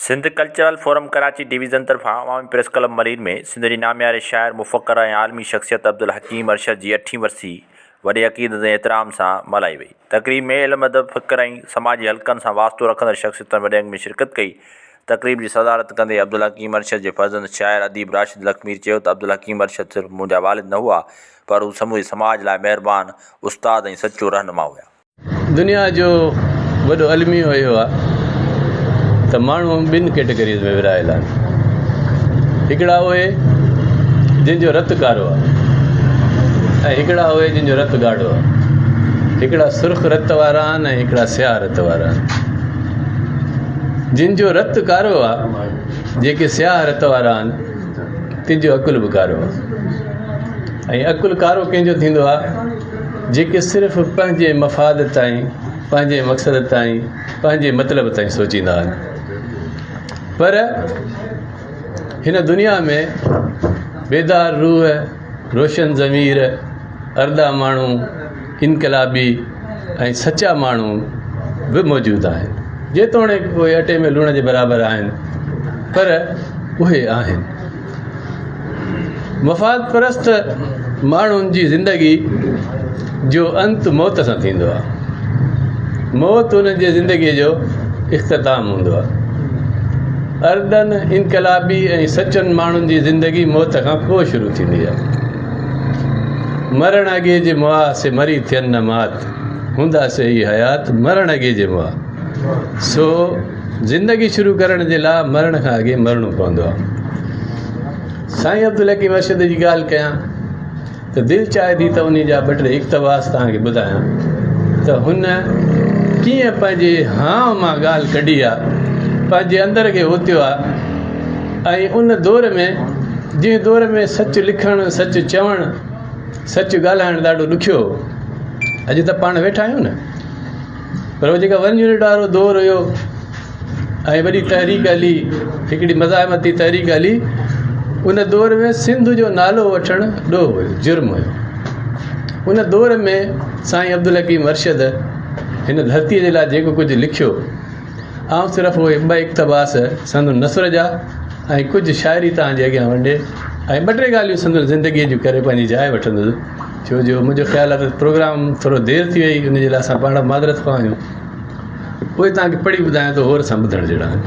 Sindh cultural forum Karachi division طرفان عوامي press club Malir ۾ Sindh جي نامياري شاعر، مفڪر ۽ عالمي شخصيت عبدالحڪيم ارشد جي اٺين ورسي وڏي عقيدت ۽ احترام سان ملهائي وئي. تقريب ۾ علم ادب، فڪر ۽ سماجي حلقن سان واسطو رکندڙ شخصيتن وڏي انگ ۾ شرڪت ڪئي. تقريب جي صدارت ڪندي عبدالحڪيم ارشد جي فرزند شاعر اديب راشد لکمير چيو ته عبدالحڪيم ارشد صرف منهنجا والد نه هئا پر هو سموري سماج لاء مهربان استاد ۽ سچو رهنما هيا. دنيا جو وڏو الميو اهو آهي ته ماڻهو ٻن ڪيٽيگريز ۾ ورهايل آهن. هڪڙا اهي جن جو رت ڪارو آهي ۽ هڪڙا اهي جن جو رت ڳاڙهو آهي. هڪڙا سرخ رت وارا آهن ۽ هڪڙا سياهه رت وارا آهن. جن جو رت ڪارو آهي، جيڪي سياهه رت وارا آهن، تن جو عقل به ڪارو آهي. ۽ عقل ڪارو ڪنهن جو ٿيندو آهي؟ جيڪي صرف پنهنجي مفاد تائين، پنهنجي مقصد تائين، پنهنجي مطلب تائين سوچيندا آهن. پر هن دنيا ۾ بيدار روح، روشن ضمير، ارڏا ماڻهو، انقلابي ۽ سچا ماڻهو به موجود آهن. جيتوڻيڪ اهي اٽي ۾ لوڻ جي برابر آهن، پر اهي آهن. مفاد پرست ماڻهن جي زندگي جو انت موت سان ٿيندو آهي. موت انهن جي زندگي جو اختتام هوندو آهي. ارڏن، انقلابي ۽ سچن ماڻهن جي زندگي موت کان پوء شروع ٿيندي آهي. مرڻ اڳي جي مئا سي مري ٿين نه مات، هوندا سي ئي حيات، مرڻ اڳي جي مئا سو زندگي شروع ڪرڻ جي لاء مرڻ کان اڳي مرڻو پوندو آهي. سائين عبدالحڪيم ارشد جي ڳالهه ڪيان ته دل چاهي ٿي ته انهي جا ٻه ٽي اقتباس توهان کي ٻڌايان ته هن ڪيئن پنهنجي هانء مان ڳالهه ڪڍي آ، پنهنجي اندر کي اوتيو آ ۽ ان دور ۾ جنهن دور ۾ سچ لکڻ، سچ چوڻ، سچ ڳالهائڻ ڏاڍو ڏکيو هو. اڄ ته پاڻ ويٺا آهيون نه. پر اهو جيڪا ون يونٽ وارو دور هيو ۽ وڏي تحريڪ هلي هڪڙي مزاحمتي تحريڪ هلي ان دور ۾ سنڌ جو نالو وٺڻ ڏوهه هيو جرم هيو ان دور ۾ سائين عبدالحڪيم ارشد هن ڌرتيء جي لاء جيڪو ڪجهه لکيو آئون صرف اهي ٻه اقتباس سندن نثر جا ۽ ڪجهه شاعري توهان جي اڳيان ونڊي ۽ ٻه ٽي ڳالهيون سندن زندگيء جون ڪري پنهنجي جاء وٺندس ڇو جو منهنجو خيال آهي ته پروگرام ٿورو دير ٿي وئي ان جي لاء اسان پاڻ معذرت خواهه آهيون اهي توهان کي پڙهي ٻڌايان ٿو غور سان ٻڌڻ جهڙا آهن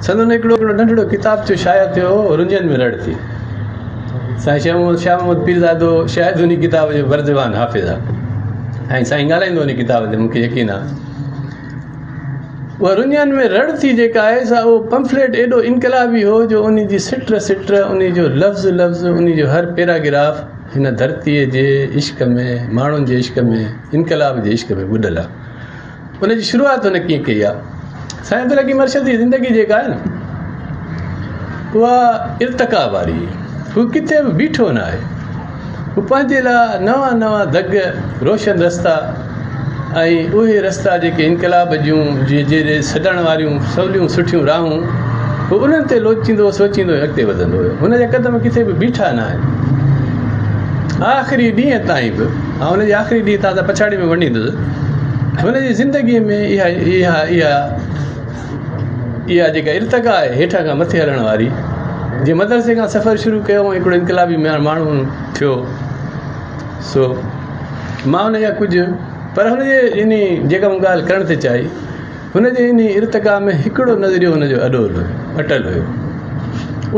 سندن هڪڙو هڪڙو ننڍڙو ڪتابچو شايع ٿيو هو رنجن ۾ رڙ ٿي سائين شاهه محمد شاهه محمد پيرزادو شايد ان ڪتاب جو برزبان حافظ آهي ۽ سائين ڳالهائيندو ان ڪتاب تي مونکي يقين آهي اها رڃن ۾ رڙ ٿي جيڪا آهي سا اهو پمفليٽ ايڏو انقلابي هو جو ان جي سٽ سٽ ان جو لفظ لفظ ان جو هر پيراگراف هن ڌرتيء جي عشق ۾ ماڻهن جي عشق ۾ انقلاب جي عشق ۾ ٻڏل آهي ان جي شروعات هن ڪيئن ڪئي آهي سائين عبدالحڪيم ارشد جي زندگي جيڪا آهي نه اها ارتقا واري هو ڪٿي به بيٺو نه آهي هو پنهنجي لاء نوان نوان دڳ، روشن رستا ۽ اهي رستا جيڪي انقلاب جون جي جي سڏڻ واريون سوليون سٺيون راهون هو انهن تي لوچيندو سوچيندو ۽ اڳتي وڌندو هيو. هن جا قدم ڪٿي به بيٺا نه آهن. آخري ڏينهن تائين به آئون هن جي آخري ڏينهن تان ته پڇاڙي ۾ ونڊيندس. هن جي زندگيء ۾ اها اها اها اها جيڪا ارتقا آهي هيٺان کان مٿي هلڻ واري جيئن مدرسي کان سفر شروع ڪيو ۽ هڪڙو انقلابي ماڻهو ٿيو سو مان ان جا ڪجهه پر هن جي ان جيڪا مون ڳالهه ڪرڻ ٿي چاهي هن جي ان ارتقا ۾ هڪڙو نظريو هن جو اڏول هيو اٽل هيو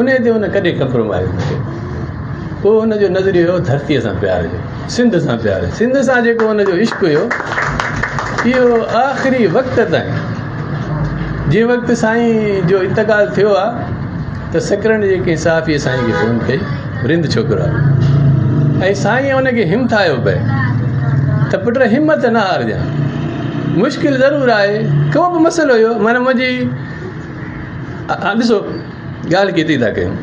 ان تي هن ڪڏهن ڪمپرومائز نه ڪيو اهو هن جو نظريو هيو ڌرتيء سان پيار جو سنڌ سان پيار سنڌ سان جيڪو هن جو عشق هيو اهو آخري وقت تائين جنهن وقت سائين جو انتقال ٿيو آ ته سڪرنڊ جي ڪنهن صحافي سائين کي فون ڪئي رند ڇوڪرو آ ۽ سائين ان کي همٿايو پئي ته پٽ همت نه هارجان مشڪل ضرور آهي ڪو به مسئلو هيو معنيٰ منهنجي ڏسو ڳالهه ڪيتري ٿا ڪيون.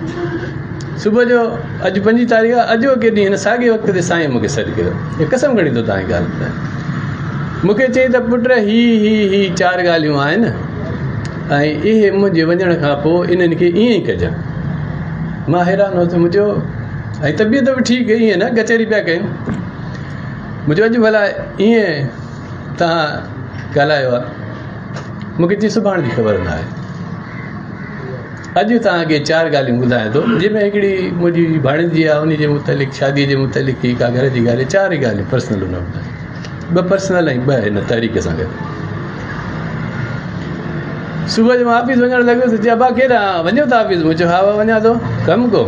صبح جو اڄ پنجين تاريخ آهي، اڄوڪي ڏينهن هن ساڳئي وقت تي سائين مون کي سڏ ڪيو. هي قسم کڻي ٿو توهان کي ڳالهه ٻڌايان. مون کي چيائين ته پٽ هي هي هي چار ڳالهيون آهن ۽ اهي منهنجي وڃڻ کان پوء انهن کي ائين ئي ڪجان. مان حيران هوس مون چيو ۽ طبيعت به ٺيڪ هئي ائين نه ڪچهري پيا ڪيون. مون چيو اڄ ڀلا ائين توهان ڳالهايو آهي. مون کي چيائين سڀاڻ جي خبر نه آهي. اڄ توهان کي چار ڳالهيون ٻڌايان ٿو، جنهن ۾ هڪڙي منهنجي ڀاڻيجي آهي، ان جي متعلق، شاديء جي متعلق هي ڪا گهر جي ڳالهه، چار ئي ڳالهيون پرسنل هن ٻڌايون، ٻه پرسنل ۽ ٻه هن تحريڪ سان گڏ. صبح جو مان آفيس وڃڻ لڳس ته چي ابا ڪيڏانهن وڃو ٿا آفيس؟ مون چيو ها ابا وڃان ٿو، ڪم ڪو؟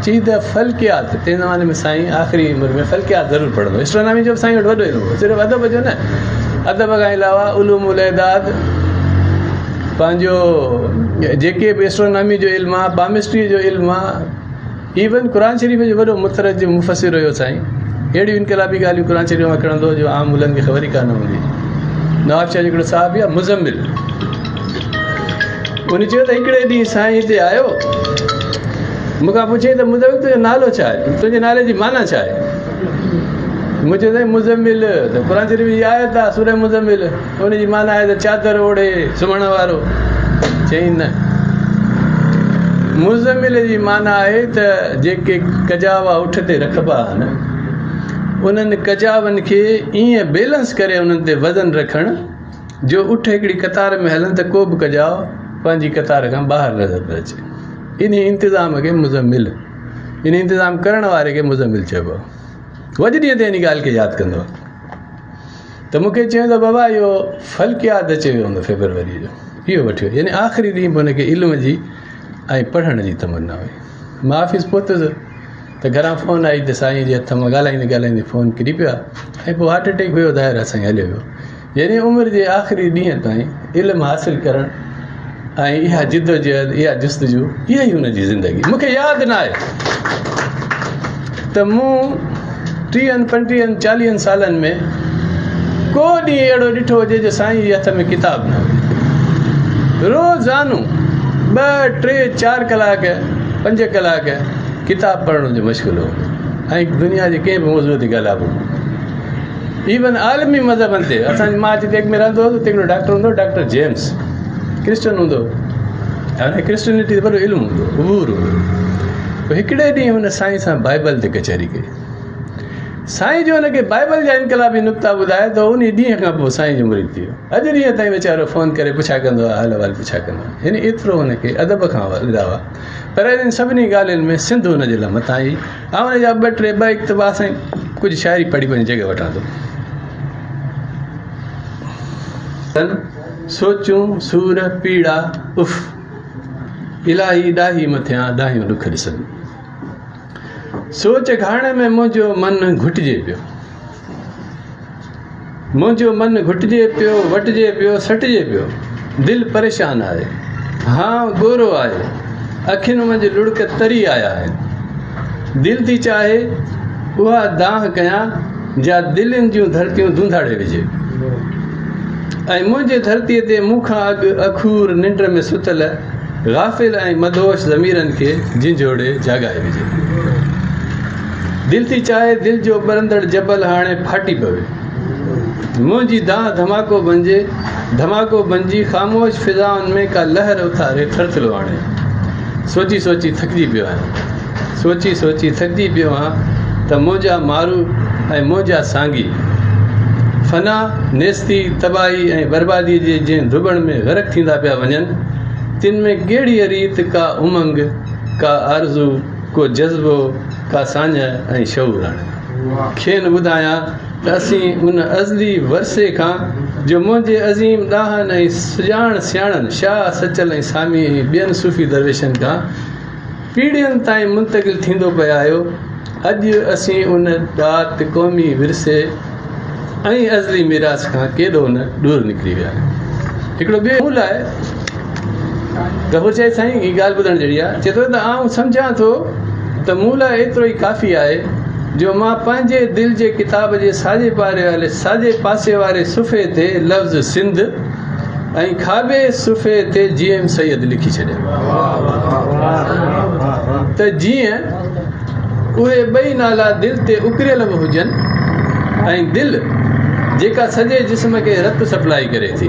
چي ته فلڪيات، تنهن زماني ۾ سائين آخري عمر ۾ فلڪيات ضرور پڙهندو هو، اسٽرانامي جو به سائين وٽ وڏو علم هو، صرف ادب جو نه، ادب کان علاوه علوم الاعداد، پنهنجو جيڪي به اسٽرانامي جو علم آ، پامسٽري جو علم آ، ايون قرآن شريف جو وڏو مترجم مفسر هيو سائين، اهڙيون انقلابي ڳالهيون قرآن شريف مان کڻندو هو جو عام ملن کي خبر ئي ڪانه هوندي. نواب شاهه جو هڪڙو صاحب آ مزمل، ان چيو ته هڪڙي ڏينهن سائين هتي آيو، مون کان پڇيائين ته مزمل تنهنجو نالو ڇا آهي، تنهنجي نالي جي معنيٰ ڇا آهي؟ مون چيو سائين مزمل ته قرآن شريف جي آيت آ سورة مزمل. ان جي معنيٰ آهي ته چادر اوڙهي سمهڻ وارو. چيائين نه. مزمل جي معنيٰ آهي ته جيڪي ڪجاوا اٺ تي رکبا آهن، انهن ڪجاون کي ائين بيلنس ڪري انهن تي وزن رکڻ جو اٺ هڪڙي قطار ۾ هلن ته ڪو به ڪجاو پنهنجي قطار کان ٻاهر نظر نه اچي. انهي انتظام کي مزمل، انهي انتظام ڪرڻ واري کي مزمل چئبو آهي. وڄ ڏينهن تي انهي ڳالهه کي ياد ڪندو آهي. ته مون کي چيائين ته بابا اهو فلڪيات اچي ويو هوندو فيبروريء جو اهو وٺي وڃ يعني آخري ڏينهن به هن کي علم جي ۽ پڙهڻ جي تمنا هئي. مان آفيس پهتس ته گهران فون آئي ته سائين جي هٿ مان ڳالهائيندي ڳالهائيندي فون ڪري پيو آهي ۽ پوء هارٽ اٽيڪ هيو ظاهر آهي سائين هليو ويو. يعني عمر جي آخري ڏينهن تائين علم حاصل ڪرڻ ۽ اها جدوجهد اها جستجو اها ئي هن جي زندگي. مون کي ياد نه آهي ته مون ٽيهن پنجٽيهن چاليهن سالن ۾ ڪو ڏينهن اهڙو ڏٺو هجي جو سائين جي هٿ ۾ ڪتاب نه هجي. روزانو ٻه ٽي چار ڪلاڪ پنج ڪلاڪ ڪتاب پڙهڻ جو مشغلو هوندو ۽ دنيا جي ڪنهن به موضوع تي ڳالهائبو نه. ايون عالمي مذهبن تي اسان مان جتي ۾ رهندو هوس اتي هڪڙو ڊاڪٽر هوندو هو ڊاڪٽر جيمس ڪرسچن هوندو هو ۽ هن کي ڪرسچنٽي تي وڏو علم هوندو هو عبور هوندو هو پوء هڪڙي ڏينهن هن سائين سان بائبل تي ڪچهري ڪئي سائين جو هن کي بائبل جا انقلابي نقطا ٻڌايا ته ان ڏينهن کان پوء سائين جو مريد ٿي ويو اڄ ڏينهن تائين ويچارو فون ڪري پڇا ڪندو آهي حال احوال پڇا ڪندو آهي يعني ايترو هن کي ادب کان علاوه پر انهن سڀني ڳالهين ۾ سنڌ هن جي لاء مٿان هئي آئون ان جا ٻه ٽي ٻه اقتباس ۽ ڪجهه شاعري پڙهي پنهنجي جڳهه وٺان ٿو. سوچون، سور، پيڙا، اف! الاهي ڏاهي مٿيان ڏاهيون ڏک ڏسن. سوچ گهاڻي ۾ منهنجو من گهٽجي پيو. منهنجو من گهٽجي پيو، وٽجي پيو، سٽجي پيو. دل پريشان آهي. هانء ڳورو آهي. اکين منجهه لڙڪ تري آيا آهن. دل ٿي چاهي اها دانهن ڪيان جا دلين جون ڌرتيون ڌونڌاڙي وجهي ۽ منهنجي ڌرتيء تي مون کان اڳ اکور ننڊ ۾ ستل غافل ۽ مدهوش ضميرن کي جهنجهوڙي جاڳائي وجهي. دل ٿي چاهي دل جو ٻرندڙ جبل هاڻي ڦاٽي پوي. منهنجي دانهن ڌماڪو بنجي، ڌماڪو بنجي خاموش فضائن ۾ ڪا لهر اٿاري ٿرٿلو آڻي. سوچي سوچي ٿڪجي پيو آهيان. سوچي سوچي ٿڪجي پيو آهيان ته منهنجا مارو ۽ منهنجا سانگي فنا، نيستي، تباهي ۽ برباديء جي جنهن ڌٻڻ ۾ غرق ٿيندا پيا وڃن، تن ۾ ڪهڙيء ريت ڪا امنگ، ڪا آرزو، ڪو جذبو، ڪا ساڃهه ۽ شعور آڻي کين ٻڌايان ته اسين ان ازلي ورثي کان جو منهنجي عظيم ڏاهن ۽ سڄاڻ سياڻن شاهه، سچل ۽ سامي ۽ ٻين صوفي درويشن کان پيڙهين تائين منتقل ٿيندو پئي آيو، اڄ اسين ان ڏات، قومي ورثي ۽ ازلي ميراث کان ڪيڏو نه ڏور نڪري ويا آهيون. هڪڙو ٻيو مون لاء غفور شاهي سائين هي ڳالهه ٻڌڻ جهڙي آهي، چئي ٿو ته آئون سمجهان ٿو ته مون لاء ايترو ئي ڪافي آهي جو مان پنهنجي دل جي ڪتاب جي ساڄي پاري واري ساڄي پاسي واري صفحي تي لفظ سنڌ ۽ کاٻي صفحي تي جي ايم سيد لکي ڇڏيان ته جيئن اهي ٻئي نالا دل تي اڪريل به هجن ۽ دل جيڪا سڄي جسم کي رت سپلائي ڪري ٿي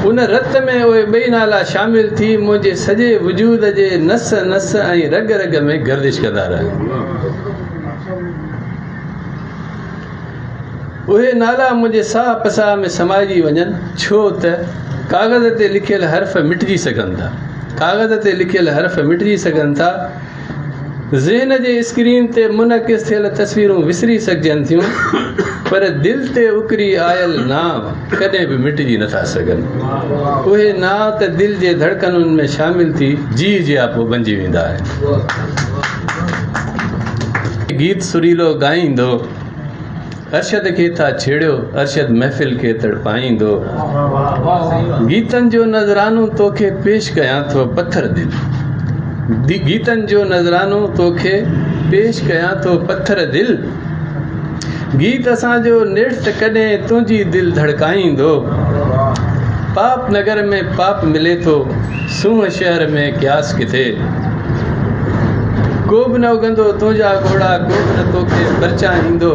ان رت ۾ اهي ٻئي نالا شامل ٿي منهنجي سڄي وجود جي نس نس ۽ رڳ رڳ ۾ گردش ڪندا رهن. اهي نالا منهنجي ساهه پساهه ۾ سمائجي وڃن، ڇو ته ڪاغذ تي لکيل حرف مٽجي سگهن ٿا. ڪاغذ تي لکيل حرف مٽجي سگهن ٿا. ذهن جي اسڪرين تي منعڪس ٿيل تصويرون وسري سگهجن ٿيون، پر دل تي اڪري آيل نانء ڪڏهن به مٽجي نٿا سگهن. اهي نانء ته دل جي ڌڙڪنن ۾ شامل ٿي جيء جياپو بنجي ويندا آهن. گيت سريلو ڳائيندو. ارشد کي ٿا ڇيڙيو، ارشد محفل کي تڙپائيندو. گيتن جو نذرانو توکي پيش ڪيان ٿو پٿر دل. گيتن جو نذرانو توکي پيش ڪيان ٿو پٿر دل. گيت اسان جو نيٺ ته ڪڏهن تنهنجي دل ڌڙڪائيندو. پاپ نگر ۾ پاپ ملي ٿو. سونهن شهر ۾ قياس ڪٿي؟ ڪو به نه اگهندو تنهنجا ڳوڙها، ڪو به نه توکي پرچائيندو.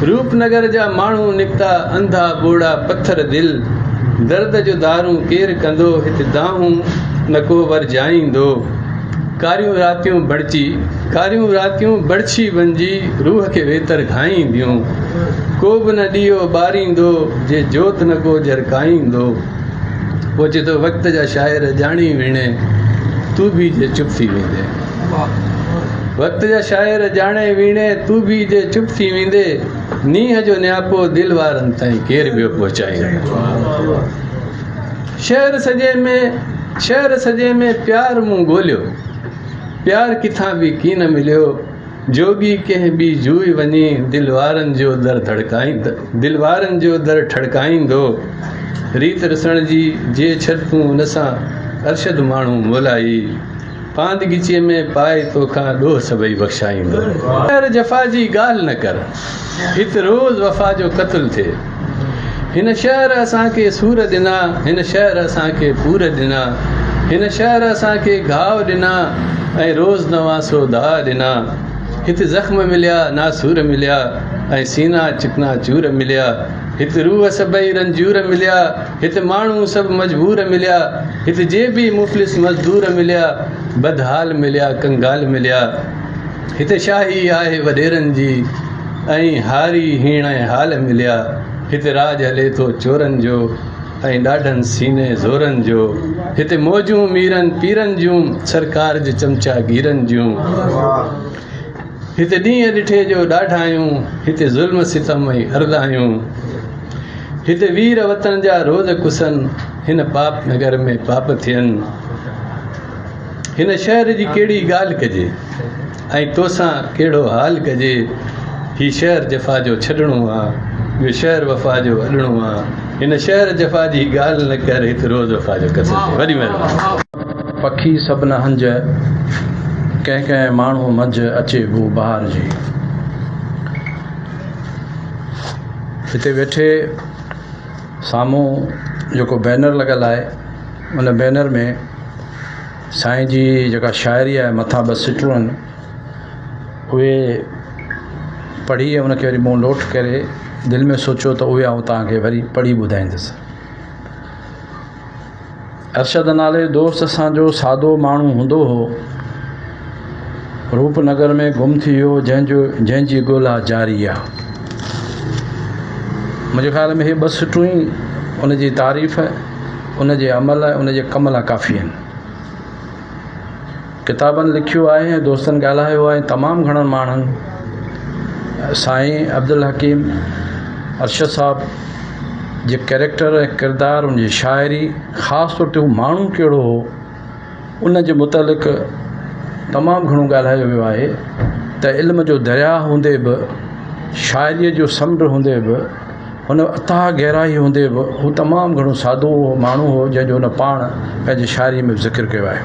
روپ نگر جا ماڻهو نڪتا انڌا ٻوڙا پٿر دل. درد جو دارون ڪير ڪندو، هت دانهون نه ڪو ورجائيندو. ڪاريون راتيون بڻجي، ڪاريون راتيون بڙڇي بنجي روح کي ويتر گهائينديون. ڪو به نه ڏيئو ٻاريندو، جي جوت نه ڪو جرڪائيندو. پوء چئي ٿو وقت جا شاعر ڄاڻي ويڻي تون به جي چپ ٿي ويندي وقت جا شاعر ڄاڻي ويڻي تون به جي چپ ٿي ويندي نينهن جو نياپو دل وارن تائين ڪير ٻيو پهچائيندو شهر سڄي ۾ شهر سڄي ۾ پيار مون ڳوليو پيار ڪٿان به ڪين مليو جوڳي ڪنهن ٻي جوء وڃي دل وارن جو در دل وارن جو در ٺڙڪائيندو. ريت رسڻ جي جي ڇڏ تون ان سان ارشد ماڻهو مولائي. پاند ڳچيء ۾ پائي توکان ڏوهه سڀئي بخشائيندو. شهر جفا جي ڳالهه نه ڪر هت روز وفا جو قتل ٿئي. هن شهر اسان کي سور ڏنا، هن شهر اسان کي پور ڏنا، هن شهر اسان کي گهاء ڏنا ۽ روز نوان سو داء ڏنا. هت زخم مليا، ناسور مليا ۽ سينا چڪنا چور مليا. هت روح سڀئي رنجور مليا، هت ماڻهو سڀ مجبور مليا، هت جي به مفلس مزدور مليا، بدحال مليا، ڪنگال مليا. هت شاهي آهي وڏيرن جي ۽ هاري هيڻ ۽ حال مليا. هت راڄ هلي ٿو چورن جو ۽ ڏاڍن سيني زورن جو. هت موجون ميرن پيرن جون سرڪار جي چمچا گيرن جون. هت ڏينهن ڏٺي جو ڏاڍايون هت ظلم ستم ۽ اردايون. هت وير وطن جا روز ڪسن هن پاپ نگر ۾ پاپ ٿين. هن شهر جي ڪهڙي ڳالهه ڪجي ۽ توسان ڪهڙو حال ڪجي هي شهر جفا جو ڇڏڻو آ ٻيو شهر وفا جو اڏڻو آ هن شهر جفا جي ڳالهه نه ڪر هت روز وفا جو قتل ٿئي وڏي مهرباني. پکي سڀ نه هنج، ڪنهن ڪنهن ماڻهو منجهه اچي بوء بهار جي. هتي ويٺي سامهون جيڪو بينر لڳل آهي ان بينر ۾ سائين جي جيڪا شاعري آهي مٿان ٻه سٽون آهن اهي پڙهي ان کي وري مون نوٽ ڪري دل ۾ سوچيو ته اهي آئون توهان کي وري پڙهي ٻڌائيندس ارشد نالي دوست اسان جو سادو ماڻهو هوندو هو روپ نگر ۾ گم ٿي ويو جنهن جو جنهن جي ڳولا جاري آ منهنجي خيال ۾ هي ٻه سٽون ئي ان جي تعريف ان جي عمل ۽ ان جي ڪم لاء ڪافي آهن. ڪتابن لکيو آهي ۽ دوستن ڳالهايو آهي تمام گهڻن ماڻهن سائين عبدالحڪيم ارشد صاحب جي ڪيريڪٽر ۽ ڪردار ان جي شاعري خاص طور تي هو ماڻهو ڪهڙو هو ان جي متعلق تمام گهڻو ڳالهايو ويو آهي ته علم جو درياهه هوندي به شاعريء جو سمنڊ هوندي به هن اٿاهه گهرائي هوندي به هو تمام گهڻو سادو ماڻهو هو جنهن جو هن پاڻ پنهنجي شاعريء ۾ به ذڪر ڪيو آهي.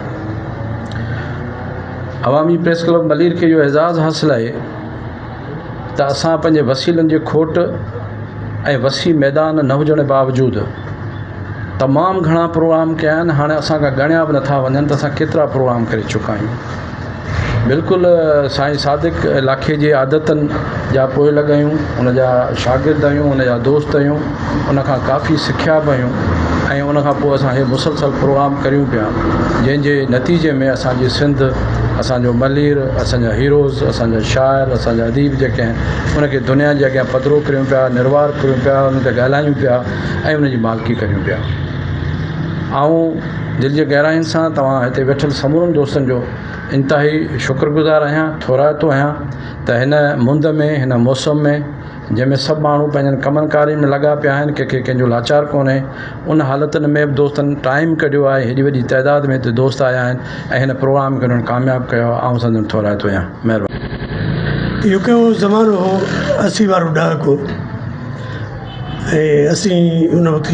عوامي پريس ڪلب ملير کي اهو اعزاز حاصل آهي ته اسان پنهنجي وسيلن جي کوٽ ۽ وسيع ميدان نه هجڻ باوجود تمام گهڻا پروگرام ڪيا آهن هاڻي اسان کان ڳڻيا به نٿا وڃن ته اسان ڪيترا پروگرام ڪري چڪا آهيون. بلڪل سائين صادق لاکي جي عادتن جا پوئلڳ آهيون ان جا شاگرد آهيون ان جا دوست آهيون ان کان ڪافي سکيا به آهيون ۽ ان کان پوء اسان هي مسلسل پروگرام ڪريون پيا جنهن جي نتيجي ۾ اسان جي سنڌ اسان جو ملير اسان جا هيروز اسان جا شاعر اسان جا اديب جيڪي آهن ان کي دنيا جي اڳيان پڌرو ڪريون پيا نروار ڪريون پيا ان تي ڳالهايون پيا ۽ ان جي مالڪي ڪريون پيا آئون دل جي گهراين سان توهان هتي ويٺل سمورن دوستن جو انتهائي شڪر گذار آهيان ٿورائتو آهيان ته هن مند ۾ هن موسم ۾ جنهن ۾ سڀ ماڻهو پنهنجن ڪمن ڪارين ۾ لڳا پيا آهن ڪنهن کي ڪنهن جو لاچار ڪونهي ان حالتن ۾ به دوستن ٽائيم ڪڍيو آهي هيڏي وڏي تعداد ۾ هتي دوست آيا آهن ۽ هن پروگرام کي انهن ڪامياب ڪيو آهي آئون سندن ٿورائتو آهيان مهرباني. اهو ڪهڙو زمانو هو 80 وارو ڏهاڪو ۽ اسين ان وقت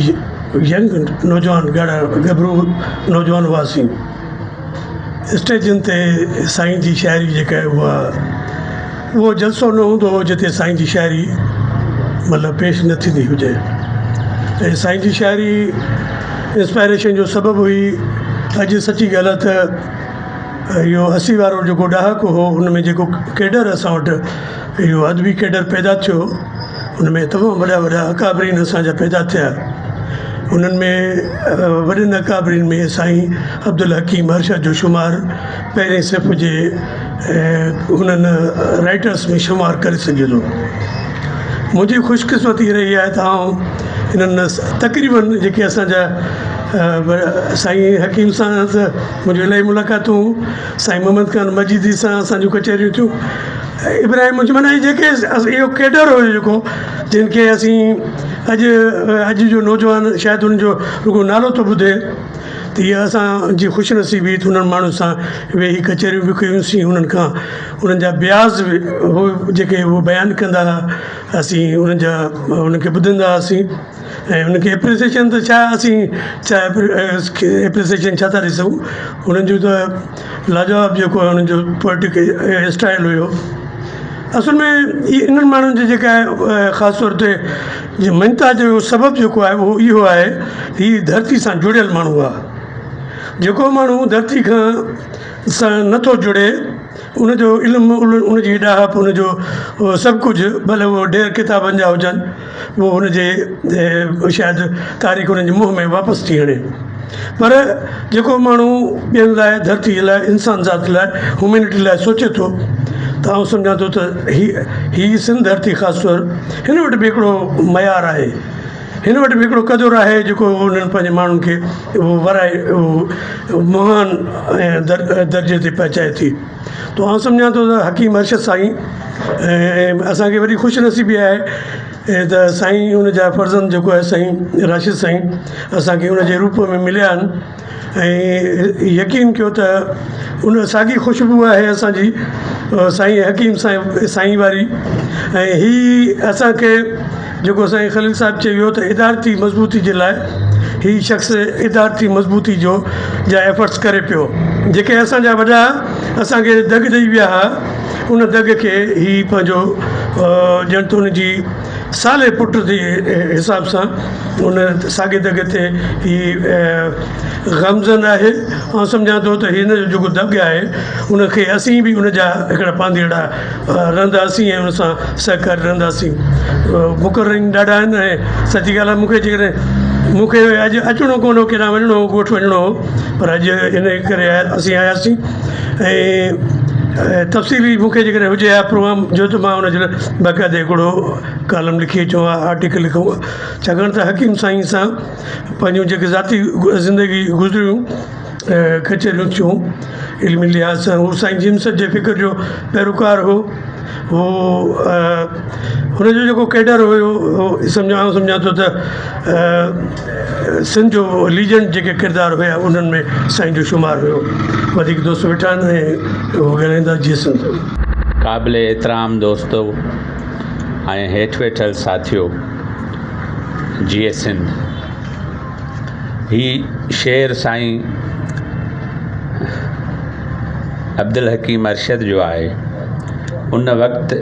ينگ نوجوان ڳاڙها ڳڀرو نوجوان هئاسين. اسٽيجن تي سائين جي شاعري جيڪا آهي اها اهو جلسو نه هوندو هو جتي سائين جي شاعري مطلب پيش نه ٿيندي هجي ۽ سائين جي شاعري انسپائريشن جو سبب هئي اڄ سچي ڳالهه آهي ته اهو 80 وارو جيڪو ڏهاڪو هو ان ۾ جيڪو ڪيڊر اسان وٽ اهو ادبي ڪيڊر پيدا ٿيو ان ۾ تمام وڏا وڏا اڪابرين اسان جا پيدا ٿيا. انهن ۾ وڏن اڪابرين ۾ سائين عبدالحڪيم ارشد جو شمار پهرين صف جي انهن رائيٽرس ۾ شمار ڪري سگهجي ٿو. منهنجي خوش قسمتي رهي آهي ته آئون انهن تقريبن جيڪي اسان جا سائين حڪيم سان ته منهنجون الاهي ملاقاتون سائين محمد خان مجيدي سان اسان جون ڪچهريون ٿيون. ابراهيم منهنجي معنيٰ جيڪي اهو ڪيڊر هيو جيڪو جن کي اسين اڄ اڄ جو نوجوان شايد ان جو رڳو نالو ٿو ٻڌي ته اها اسان جي خوش نصيبي ته انهن ماڻهن سان ويهي ڪچهريون به ڪيونسين انهن کان انهن جا بياض به هو جيڪي هو بيان ڪندا هئا اسين انهن جا انهن کي ٻڌندا هئاسين ۽ ان کي ايپريسيئيشن ته ڇا اسين ڇا ايپريسيئيشن ڇا ٿا ڏئي سگهون انهن جو ته لاجواب جيڪو آهي انهن جو پوئٽڪ اسٽائل هيو اصل ۾ انهن ماڻهن جي جيڪا آهي خاص طور تي مڃتا جو سبب جيڪو آهي اهو اهو آهي هي ڌرتي سان جڙيل ماڻهو آهي جيڪو ماڻهو ڌرتي کان سان نٿو جڙي ان جو علم ان جي ڏاهپ ان جو سڀ ڪجهه ڀلي اهو ڍير ڪتابن جا هجن اهو هن جي شايد تاريخ هن جي منهن ۾ واپس ٿي هڻي پر جيڪو ماڻهو ٻين لاء ڌرتي لاء انسان ذات لاء هيومينٽي لاء سوچي ٿو ته آئون سمجهان ٿو ته هي هي سنڌ ڌرتي خاص طور هن وٽ به هڪڙو معيار آهي هن وٽ به هڪڙو قدر آهي جيڪو انهن پنهنجي ماڻهن کي ورائي مهان درجي تي پهچائي ٿي. تو آئون سمجهان ٿو ته حڪيم ارشد سائين ۽ اسان کي وڏي خوش نصيبي آهي ته سائين ان جا فرزند جيڪو آهي سائين راشد سائين اسان کي ان جي روپ ۾ مليا آهن ۽ يقين ڪيو ته ان ساڳي خوشبو آهي اسان جي سائين حڪيم سائين سائين واري ۽ هي اسان کي جيڪو سائين خليل صاحب چئي ويو ته ادارتي مضبوطي جي لاء هي شخص ادارتي مضبوطي جو جا ايفرٽس ڪري پيو جيڪي اسان جا وڏا اسان کي دڳ ڏئي ويا ها ان دڳ کي هي پنهنجو ڄڻ ته ان جي صالح پٽ جي حساب سان ان ساڳي دڳ تي هي گامزن آهي آئون سمجهان ٿو ته هن جو جيڪو دڳ آهي ان کي اسين به ان جا هڪڙا پانڌيئڙا رهنداسين ۽ ان سان سهڪاري رهنداسين. مقررين ڏاڍا آهن ۽ سچي ڳالهه آهي مون کي جيڪڏهن مون کي اڄ اچڻو ڪونه هو ڪيڏانهن وڃڻو هو ڳوٺ وڃڻو هو پر اڄ ان ڪري اسين آياسين ۽ تفصيلي مون کي جيڪڏهن هجي ها پروگرام جو ته مان ان جي لاء باقاعدي هڪڙو ڪالم لکي اچون ها آرٽيڪل لکون ها ڇاڪاڻ ته حڪيم سائين سان پنهنجون جيڪي ذاتي زندگي گذريون ڪچهريون ٿيون علمي لحاظ سان هو سائين جي ايم سيد جي فڪر جو پيروڪار هو هو هن جو جيڪو ڪيڊر هيو سمجهان آئون سمجهان ٿو ته سنڌ جو ليجنڊ جيڪي ڪردار هيا انهن ۾ سائين جو شمار هيو وڌيڪ دوست ويٺا آهن ۽ هو ڳالهائيندا جيئي سنڌ. قابل احترام دوستو ۽ هيٺ ويٺل ساٿيو جيئي سنڌ. هي شعر سائين عبدالحڪيم ارشد جو آهي. ان وقت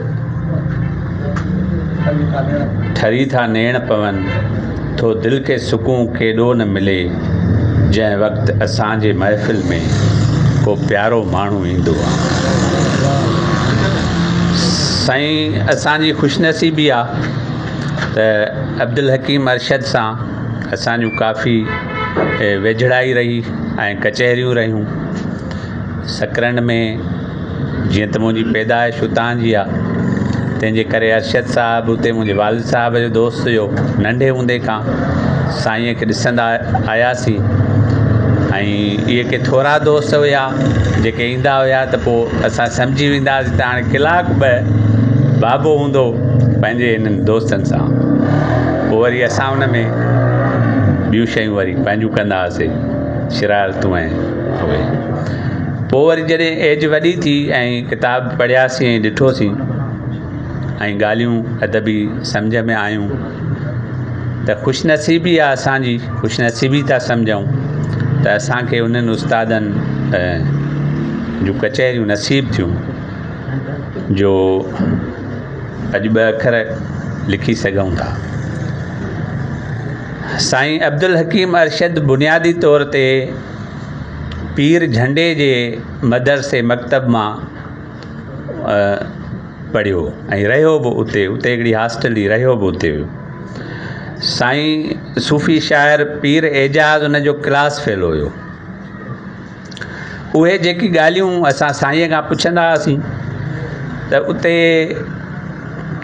ٺري ٿا نيڻ پون، ٿو دل کي سڪون ڪيڏو نه ملي، جنهن وقت اسان جي محفل ۾ ڪو ڪو پيارو ماڻهو ايندو آ. سائين اسان جي خوش نصيبي آ ته عبدالحڪيم ارشد سان اسان جون ڪافي ويجهڙائي رهي ۽ ڪچهريون رهيون. سڪرنڊ ۾ جيئن ته منهنجي پيدائش اتان جي آ تنهن جي ڪري ارشد صاحب اتي منهنجي والد صاحب جو دوست هيو ننڍي هوندي کان سائينء کي ڏسندا آياسين ۽ اهي ڪي ٿورا دوست هيا جيڪي ايندا هيا ته پوء اسان سمجهي ويندا هئاسين ته هاڻي ڪلاڪ ٻه بابو هوندو پنهنجي هنن دوستن سان پوء وري اسان ان ۾ ٻيون شيون وري پنهنجون ڪندا هئاسين شرارتون ۽ اهي پوء وري جڏهن ايج وڏي ٿي ۽ ڪتاب پڙهياسين ۽ ڏٺوسين ۽ ڳالهيون ادبي سمجهه ۾ آيون ته خوش نصيبي آهي اسانجي خوش نصيبي ٿا سمجهون ته اسانکي انهن استادن جون ڪچهريون نصيب ٿيون جو اڄ ٻه اکر لکي سگهون ٿا. سائين عبدالحڪيم ارشد بنيادي طور تي پير جهنڊي جي مدرسي مڪتب مان پڙهيو ۽ رهيو به اتي اتي هڪڙي هاسٽل هئي رهيو به اتي هيو. سائين صوفي شاعر پير اعجاز ان جو ڪلاس فيلو هيو. اهي جيڪي ڳالهيون اسان سائينء کان پڇندا هئاسين ته اتي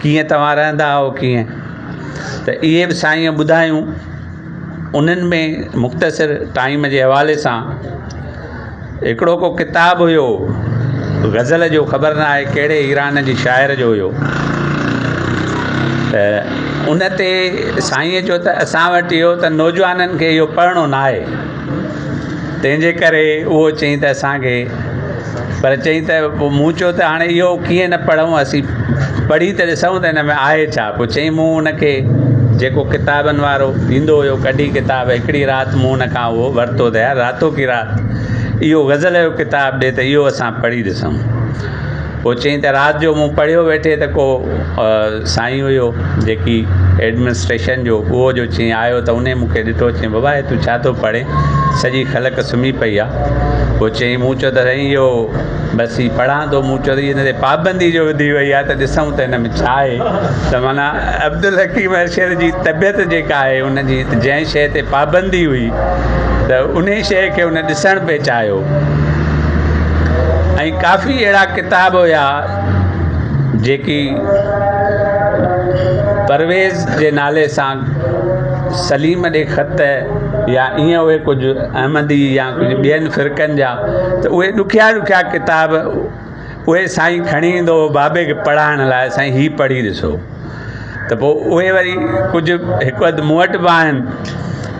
ڪيئن توهان رهندا آهيو ڪيئن ته اهي به سائينء ٻڌايون انهن ۾ مختصر ٽائيم جي حوالي سان هڪڙو ڪو ڪتاب هيو غزل جو خبر نه آهي ڪهڙي ايران جي شاعر جو هيو ته ان تي سائينء چيو ته اسان وٽ اهو ته نوجوانن کي اهو پڙهڻو نه آهي تنهن جي ڪري اهو چئين ته اسان کي پر چئين ته پوء مون چيو ته هاڻي اهو ڪيئن نه پڙهون اسين پڙهي ته ڏسون ته هن ۾ آهي ڇا پوء چئين مون ان کي جيڪو ڪتابن وارو ايندو هيو ڪڍي ڪتاب هڪڙي رات مون ان کان اهو ورتو ته يار راتو ڪي رات اهو غزل جو ڪتاب ڏي ته اهو اسان پڙهي ڏسون پوء چيائين ته رات جو مون پڙهيو ويٺي ته ڪو سائين هيو جيڪي ايڊمنسٽريشن جو اهو جو چيائين آيو ته انهي مون کي ڏٺو چيائين بابا هي تون ڇا ٿو پڙهين سڄي خلق سمهي پئي آ پوء چيائين مون چيو ته سائين اهو بس هي پڙهان ٿو مون چيو ته هن تي پابندي جو وڌي وئي آ ته ڏسون ته هن ۾ ڇا آهي ته معنيٰ عبدالحڪيم ارشد جي طبيعت جيڪا آهي ان جي جنهن شيء تي پابندي هئي ته انهي شيء کي هن ڏسڻ پئي چاهيو ۽ ڪافي اهڙا ڪتاب هيا جيڪي پرويز جي نالي سان سليم ڏي خط يا ائين اهي ڪجهه احمدي يا ڪجهه ٻين فرقن جا ته اهي ڏکيا ڏکيا ڪتاب اهي سائين کڻي ايندو هو بابي کي پڙهائڻ لاء سائين هي پڙهي ڏسو ته پوء اهي وري ڪجهه هڪ اڌ مون وٽ به آهن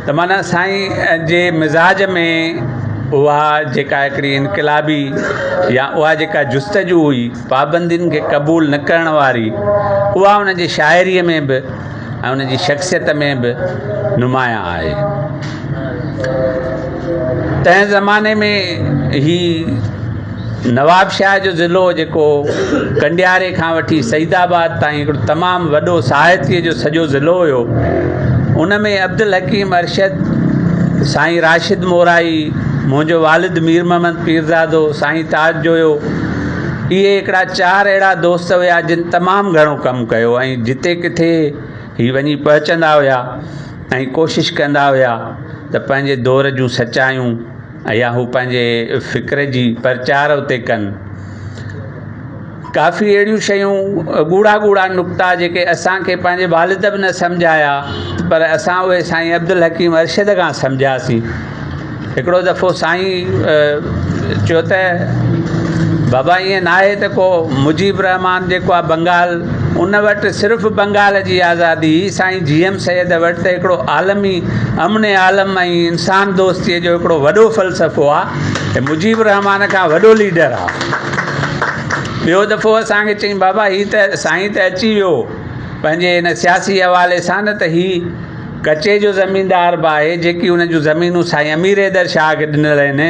ته معنيٰ سائين جي مزاج ۾ اها جيڪا هڪڙي انقلابي يا اها جيڪا جستجو هئي پابندين کي قبول نه ڪرڻ واري اها ان جي شاعريء ۾ به ۽ ان جي شخصيت ۾ به نمايان آهي. تنهن زماني ۾ هي نوابشاهه جو ضلعو جيڪو ڪنڊياري کان وٺي سعيد آباد تائين هڪڙو تمام وڏو ساهتيء جو سڄو ضلعو هيو ان ۾ عبدالحڪيم ارشد، سائين راشد مورائي، منهنجو والد مير محمد پيرزادو، سائين تاج جويو اهي هڪڙا چار اهڙا دوست هيا جن تمام گهڻو ڪم ڪيو ۽ جتي ڪٿي هي وڃي پهچندا هيا ۽ ڪوشش ڪندا هيا ته پنهنجي دور جون سچايون يا هو پنهنجي فڪر جي پرچار اتي ڪن. ڪافي اهڙيون شيون ڳوڙها ڳوڙها نقطا جيڪي اسان کي پنهنجي والد به نه سمجهايا پر اسان اهي سائين عبدالحڪيم ارشد کان سمجهياسين. هڪڙو دفعو سائين چيو ته بابا ائين ناهي ته ڪو مجيب الرحمان جيڪو آهي بنگال ان وٽ صرف بنگال جي آزادي هئي سائين جي ايم سيد وٽ ته هڪڙو عالمي امن عالم ۽ انسان دوستيء جو هڪڙو وڏو فلسفو آهي مجيب الرحمان کان وڏو ليڊر آهي ٻيو دفعو اسان کي چئين بابا هي ته سائين ته اچي ويو پنهنجي هن سياسي حوالي سان نه ته هي ڪچي جو زميندار به آهي، جيڪي ان جون زمينون سائين امير حيدر شاهه کي ڏنل آهن،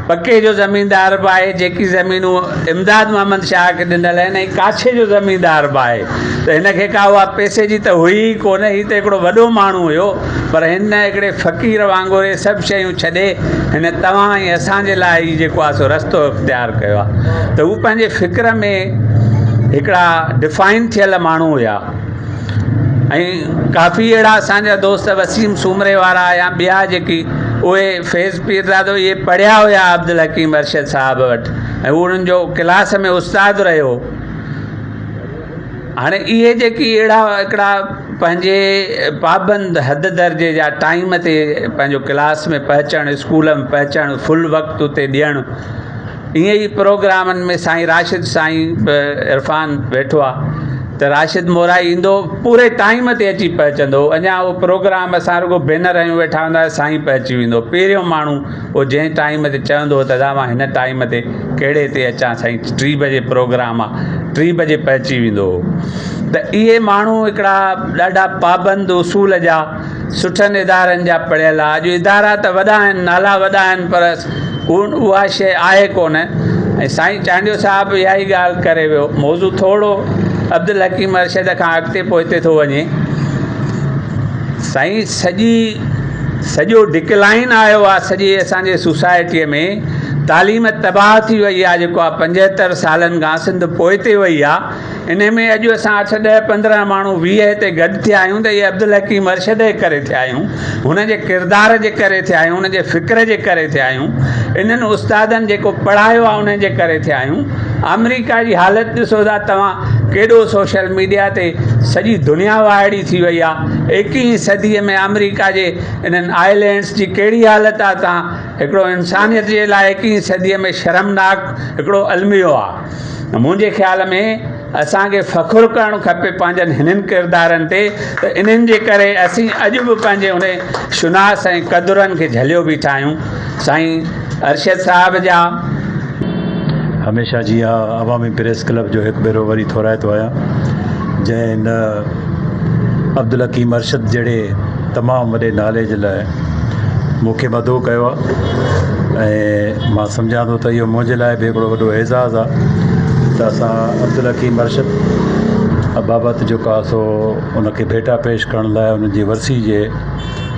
پڪي جو زميندار به آهي، جيڪي زمينون امداد محمد شاهه کي ڏنل آهن ۽ ڪاڇي جو زميندار به آهي ته هن کي ڪا اها پئسي جي ته هئي ئي ڪونه، هي ته هڪڙو وڏو ماڻهو هيو پر هن هڪڙي فقير وانگر اهي سڀ شيون ڇڏي هن توهان ۽ اسان جي لاء هي جيڪو آهي سو رستو اختيار ڪيو آهي ته هو پنهنجي فڪر ۾ هڪڙا ڊفائن ٿيل ماڻهو هيا. ۽ ڪافي اهڙا اسان جا دوست وسيم سومري وارا يا ٻيا جيڪي اهي فيض پيرزادو اهي پڙهيا هيا عبدالحڪيم ارشد صاحب وٽ ۽ هو انهن جو ڪلاس ۾ استاد رهيو هاڻي اهي جيڪي اهڙا هڪڙا پنهنجي پابند حد درجي جا ٽائيم تي پنهنجو ڪلاس ۾ پهچڻ اسڪول ۾ پهچڻ فل وقت اتي ڏيڻ ائين ئي پروگرامن ۾ سائين راشد سائين به عرفان ويٺو آ ته راشد مورائي ايندو پوري ٽائيم تي اچي پهچندو هو اڃا اهو پروگرام اسان رڳو بينر هنيون ويٺا هوندا هئا سائين پهچي ويندو پهريون ماڻهو اهو جنهن ٽائيم تي چوندو هو ته ادا مان هن ٽائيم تي ڪهڙي تي اچان سائين ٽي بجي پروگرام آ ٽي بجي پهچي ويندو هو ته اهي ماڻهو هڪڙا ڏاڍا پابند اصول جا سٺن ادارن جا پڙهيل آ اڄ ادارا ته وڏا آهن نالا وڏا آهن پر اها شيء آهي ڪونه ۽ سائين چانڊيو صاحب اها ئي ڳالهه ڪري ويو موضوع ٿورو عبدالحڪيم ارشد کان اڳتي پوئتي ٿو وڃي سائين سڄي سڄو ڊڪلائن آيو آ سڄي اسان جي سوسائٽيء ۾ تعليم تباهه ٿي وئي آ جيڪو آ پنجهتر سالن کان سنڌ پوئتي وئي آ انهي ۾ اڄ اسان اٺ ڏهه 15 ماڻهو 20 هتي گڏ ٿيا آهيون ته اهي عبدالحڪيم ارشد جي ڪري ٿيا آهيون، هن جي ڪردار جي ڪري ٿيا آهيون، هن جي فڪر جي ڪري ٿيا آهيون، انهن استادن جيڪو پڙهايو آهي انهن جي ڪري ٿيا آهيون. آمريڪا جي حالت ڏسو ٿا توهان ڪيڏو سوشل ميڊيا تي سڄي دنيا وائڙي ٿي وئي آهي. ايڪيهين صديء ۾ آمريڪا جي انهن آئلينڊس جي ڪهڙي حالت آهي توهان هڪڙو انسانيت جي لاء ايڪيهين صديء ۾ شرمناڪ هڪڙو الميو آهي. منهنجي خيال ۾ اسان کي فخر ڪرڻ کپي پنهنجن هنن ڪردارن تي ته انهن جي ڪري اسين اڄ به پنهنجي ان شناس ۽ قدرن کي جهليو بيٺا آهيون سائين ارشد صاحب جا. هميشه جيان عوامي پريس ڪلب جو هڪ ڀيرو وري ٿورائتو آهيان جنهن هن عبدالحڪيم ارشد جهڙي تمام وڏي نالي جي لاء مون کي مدعو ڪيو آهي ۽ مان سمجهان ٿو ته اهو منهنجي لاء به هڪڙو وڏو اعزاز آهي ته اسان عبدالحڪيم ارشد بابت جيڪو آهي سو ان کي ڀيٽا پيش ڪرڻ لاء ان جي ورسي جي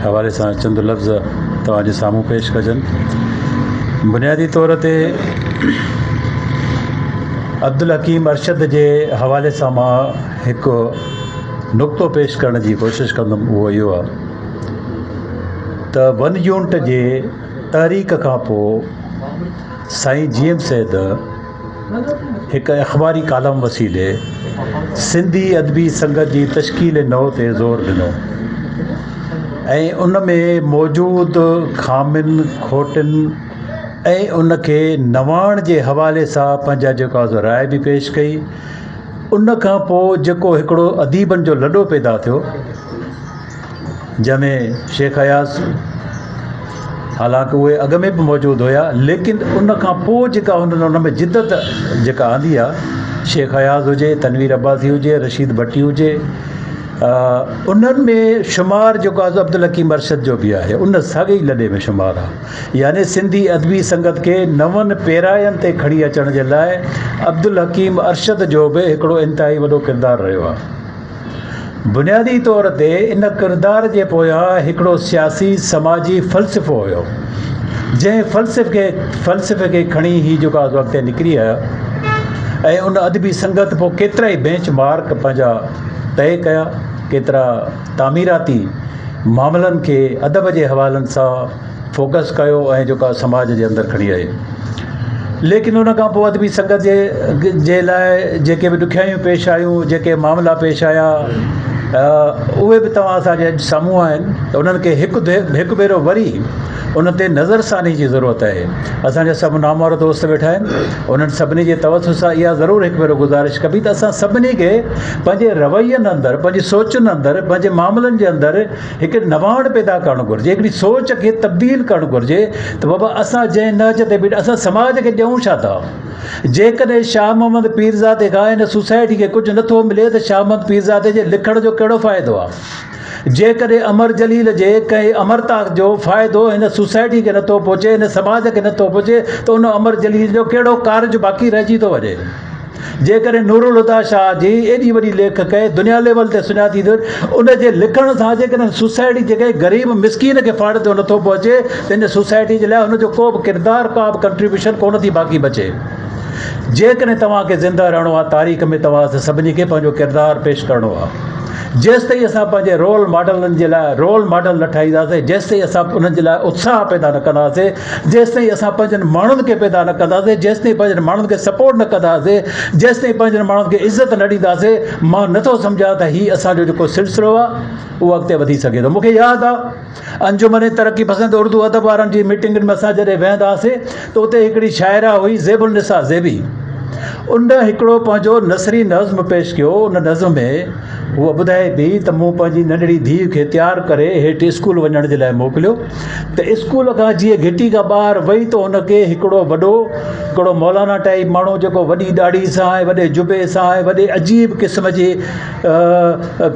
حوالي سان چند لفظ توهان جي سامهون پيش ڪجن بنيادي طور تي عبدالحڪيم ارشد جي حوالي سان مان هڪ نقطو پيش ڪرڻ جي ڪوشش ڪندم اهو اهو آهي ته ون يونٽ جي تحريڪ کان پوء سائين جي ايم سيد هڪ اخباري ڪالم وسيلي سنڌي ادبي سنگت جي تشڪيل نو تي زور ڏنو ۽ ان ۾ موجود خامين کوٽن ۽ ان کي نواڻ جي حوالي سان پنهنجا جيڪا راءِ به پيش ڪئي ان کان پوء جيڪو هڪڙو اديبن جو لڏو پيدا ٿيو جنهن ۾ شيخ اياز حالانڪه اهي اڳ ۾ به موجود هيا ليڪن ان کان پوء جيڪا هنن ان ۾ جدت جيڪا آندي آهي شيخ اياز هجي تنوير عباسي هجي رشيد ڀٽي هجي انهن ۾ شمار جيڪو آهي عبدالحڪيم ارشد جو به آهي ان ساڳئي ئي لڏي ۾ شمار آهي يعني سنڌي ادبي سنگت کي نون پيراين تي کڻي اچڻ جي لاء عبدالحڪيم ارشد جو به هڪڙو انتهائي وڏو ڪردار رهيو آهي. بنيادي طور تي ان ڪردار جي پويان هڪڙو سياسي سماجي فلسفو هيو، جنهن فلسفي کي کڻي هي جيڪو آهي سو اڳتي نڪري آيا ۽ ان ادبي سنگت پوء ڪيترائي بينچ مارڪ پنهنجا طئي ڪيا، ڪيترا تعميراتي معاملن کي ادب جي حوالن سان فوڪس ڪيو ۽ جيڪا سماج جي اندر کڻي آئي ليڪن ان کان پوء ادبي سنگت جي جي لاء جيڪي به ڏکيائيون پيش آيون جيڪي معاملا پيش آيا اهي به توهان اسان جي اڄ سامهون آهن ته انهن کي هڪ هڪ ڀيرو وري ان تي نظر ثاني جي ضرورت آهي اسان جا سڀ نامور دوست ويٺا آهن انهن سڀني جي توسط سان اها ضرور هڪ ڀيرو گذارش ڪبي ته اسان سڀني کي پنهنجي روين اندر پنهنجي سوچن اندر پنهنجي معاملن جي اندر هڪ نواڻ پيدا ڪرڻ گهرجي هڪڙي سوچ کي تبديل ڪرڻ گهرجي ته بابا اسان جنهن نهج تي بيٺا اسان سماج کي ڏيون ڇا ٿا جيڪڏهن شاهه محمد پيرزادي کان هن سوسائٽي کي ڪجهه نٿو ملي ته شاهه محمد پيرزادي جي لکڻ جو ڪهڙو فائدو آهي. جيڪڏهن امر جليل جي ڪنهن امرتا جو فائدو هن سوسائٽي کي نٿو پهچي، هن سماج کي نٿو پهچي ته ان امر جليل جو ڪهڙو ڪارج باقي رهجي ٿو وڃي؟ جيڪڏهن نورالهديٰ شاهه جي ايڏي وڏي ليکڪ ۽ دنيا ليول تي سڃاتي ٿي وڃي، ان جي لکڻ سان جيڪڏهن سوسائٽي جي ڪنهن غريب مسڪين کي فائدو نٿو پهچي ته ان سوسائٽي جي لاء هن جو ڪو به ڪردار ڪا به ڪنٽريبيوشن ڪونه ٿي باقي بچي. جيڪڏهن توهان کي زنده رهڻو آهي تاريخ ۾ توهان سڀني کي پنهنجو ڪردار پيش ڪرڻو آهي. جيستائين اسان پنهنجي رول ماڊلن جي لاء رول ماڊل نه ٺاهينداسين، جيستائين اسان انهن جي لاء اتساهه پيدا نه ڪنداسين، جيستائين اسان پنهنجن ماڻهن کي پيدا نه ڪنداسين، جيستائين پنهنجن ماڻهن کي سپورٽ نه ڪنداسين، جيستائين پنهنجن ماڻهن کي عزت نه ڏينداسين، مان نٿو سمجهان ته هي اسان جو جيڪو سلسلو آهي اهو اڳتي وڌي سگهي ٿو. مون کي ياد آهي انجمن ترقي پسند اردو ادب وارن جي ميٽنگن ۾ اسان جڏهن ويهندا هئاسين ته اتي هڪڙي شاعره هئي زيب النساء زيبي ان هڪڙو پنهنجو نثري نظم پيش ڪيو ان نظم ۾ هوء ٻڌائي پئي ته مون پنهنجي ننڍڙي ڌيء کي تيار ڪري هيٺ اسڪول وڃڻ جي لاء موڪليو ته اسڪول کان جيئن گهٽي کان ٻاهر وئي ته هن کي هڪڙو وڏو هڪڙو مولانا ٽائيپ ماڻهو جيڪو وڏي ڏاڙهي سان ۽ وڏي جبي سان ۽ وڏي عجيب قسم جي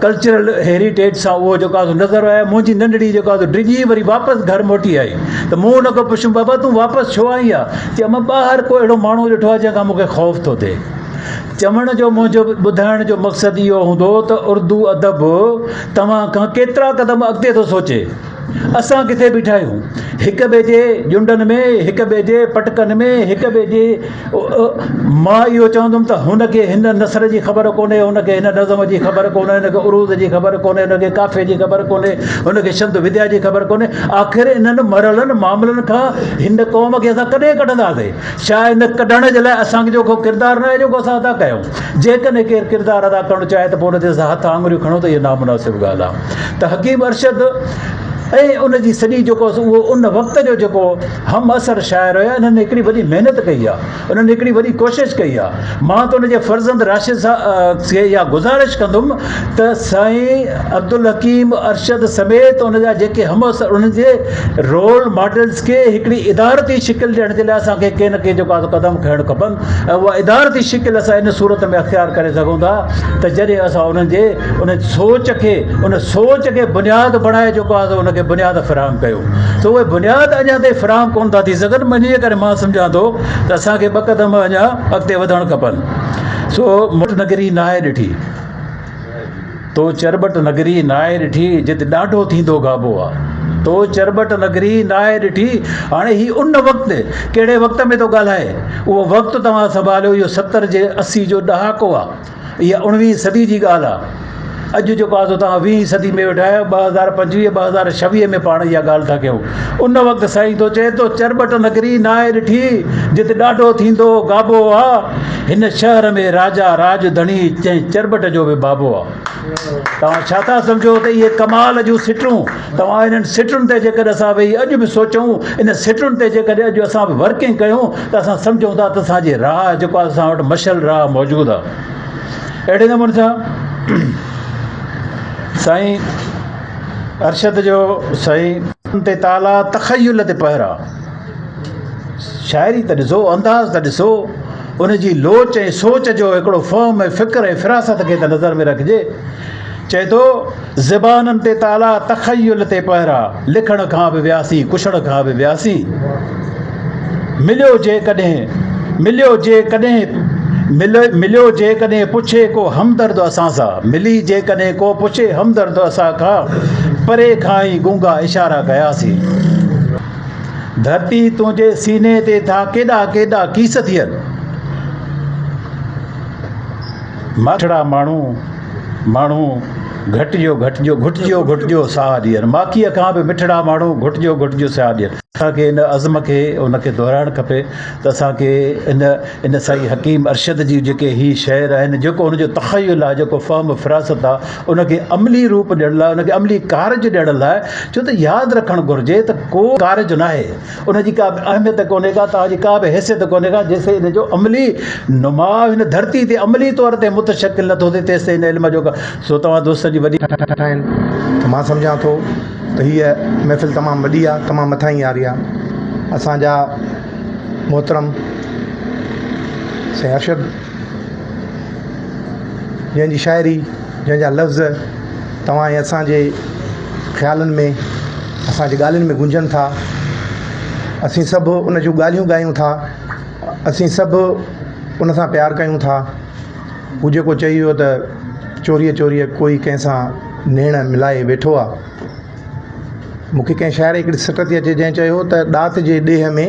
ڪلچرل هيريٽيج سان اهو جيڪو آهي سو نظر آيو منهنجي ننڍڙي جيڪو آهي سو ڊڄي وري واپس گهر موٽي آئي ته مون ان کان پڇيم بابا تون واپس ڇو آئي آهي چي امان ٻاهر ڪو اهڙو ماڻهو ڏٺو آهي جنهن کان مون کي خوف ٿو ٿئي چوڻ جو منهنجو ٻڌائڻ جو مقصد اهو هوندو ته اردو ادب توهان کان ڪيترا قدم اڳتي ٿو سوچي اسان ڪٿي بيٺا آهيون هڪ ٻئي جي جهنڊن ۾ هڪ ٻئي جي پٽڪن ۾ هڪ ٻئي جي مان اهو چوندم ته هن کي هن نثر جي خبر ڪونهي هن کي هن نظم جي خبر ڪونهي هن کي عروض جي خبر ڪونهي هن کي قافيي جي خبر ڪونهي هن کي ڇند وديا جي خبر ڪونهي آخر انهن مرحلن معاملن کان هن قوم کي اسان ڪڏهن ڪڍنداسين ڇا ان ڪڍڻ جي لاء اسان جو ڪو ڪردار ناهي جيڪو اسان ادا ڪيون جيڪڏهن ڪير ڪردار ادا ڪرڻ چاهي ته پوء ان تي اسان هٿ آڱريون کڻون ته اهو نامناسب ڳالهه آهي ته حڪيم ارشد ۽ ان جي سڄي جيڪو اهو ان وقت جو جيڪو هم عصر شاعر هيا انهن هڪڙي وڏي محنت ڪئي آهي انهن هڪڙي وڏي ڪوشش ڪئي آهي مان ته ان جي فرزند راشد صاحب کي اها گذارش ڪندم ته سائين عبدالحڪيم ارشد سميت ان جا جيڪي هم عصر انهن جي رول ماڊلز کي هڪڙي ادارتي شڪل ڏيڻ جي لاء اسان کي ڪي نه ڪي جيڪو آهي قدم کڻڻ کپن ۽ اها ادارتي شڪل اسان ان صورت ۾ اختيار ڪري سگهون ٿا ته جڏهن اسان انهن جي ان سوچ کي ان سوچ کي بنياد بڻائي جيڪو آهي ان کي بنياد فراهم ڪيو ته اهي بنياد اڃا تائين فراهم ڪونه ٿا ٿي سگهن انهيء ڪري مان سمجهان ٿو ته اسان کي ٻه قدم اڃا اڳتي وڌڻ کپن سو موٽ نگري ناهي ڏٺي تو چرٻٽ نگري ناهي ڏٺي جت ڏاڍو ٿيندو گابو آ تو چرٻٽ نگري ناهي ڏٺي هاڻي هي ان وقت ڪهڙي وقت ۾ ٿو ڳالهائي اهو وقت توهان سنڀاليو اهو ستر جي اسي جو ڏهاڪو آ اها اڻويهين صدي جي ڳالهه آ. اڄ جيڪو آ سو توهان ويهين صدي ۾ ويٺا آهيو، 2025، 2026 ۾ پاڻ اها ڳالهه ٿا ڪيون. ان وقت سائين ٿو چئي تو چرٻٽ نگري ناهي ڏٺي، جت ڏاڍو ٿيندو گابو آ. هن شهر ۾ راجا راڄ ڌڻي، جنهن چرٻٽ جو به بابو آ. توهان ڇا ٿا سمجهو ته اهي ڪمال جون سٽون، توهان انهن سٽن تي جيڪڏهن اسان ويهي اڄ به سوچون، انهن سٽن تي جيڪڏهن اڄ اسان به ورڪنگ ڪيون ته اسان سمجهون ٿا ته اسان جي راهه جيڪو آهي اسان وٽ مشعل راهه موجود آهي. اهڙي نموني سان سائين ارشد جو سائين تي تالا تخيل تي پهرا شاعري ته ڏسو انداز ته ڏسو ان جي لوچ ۽ سوچ جو هڪڙو فهم ۽ فڪر ۽ فراست کي ته نظر ۾ رکجي. چئي ٿو، زبانن تي تالا، تخيل تي پهرا، لکڻ کان به وياسين، ڪڇڻ کان به وياسين. مليو جيڪڏهن، مليو جيڪڏهن، مليو جيڪڏهن پڇي ڪو همدرد اسان سان، ملي جيڪڏهن ڪو پڇي همدرد اسان کان، پري کان ئي گونگا اشارا ڪياسين. ڌرتي تنهنجي سيني تي ٿا ڪيڏا ڪيڏا ڪيس ٿين. ماٺڙا ماڻهو ماڻهو گهٽجيو گهٽجيو گهٽجيو گهٽجيو ساهه ڏين. ماکيء کان به مٺڙا ماڻهو گهٽجيو گهٽجيو ساهه ڏين. اسان کي ان عزم کي ان کي دهرائڻ کپي ته اسان کي ان ان سائين حڪيم ارشد جي جيڪي هي شعر آهن جيڪو ان جو تخيل آهي جيڪو فهم فراست آهي ان کي عملي روپ ڏيڻ لاء ان کي عملي ڪارج ڏيڻ لاء ڇو ته ياد رکڻ گهرجي ته ڪو ڪارج ناهي ان جي ڪا به اهميت ڪونهي ڪا توهان جي ڪا به حيثيت ڪونهي ڪا جيستائين ان جو عملي نماء هن ڌرتي تي عملي طور تي متشڪل نٿو ٿئي تيستائين ان علم جو سو توهان دوستن جي وڏي آهن ته مان سمجهان ٿو ته هيء محفل تمام وڏي آهي تمام مٿاهين واري آهي اسان جا محترم سائين ارشد جنهن جي شاعري جنهن جا لفظ توهان ۽ اسان جي خيالن ۾ اسان جي ڳالهين ۾ گونجن ٿا. اسين سڀ ان جون ڳالهيون ڳايون ٿا. اسين سڀ ان سان پيار ڪيون ٿا. هو جيڪو چئي ويو ته چوريء چوريء ڪوئي ڪنهن سان نيڻ ملائي ويٺو آ. مون کي ڪنهن شاعر جي هڪڙي سٽ ٿي اچي جنهن چيو ته ڏات جي ڏيهه ۾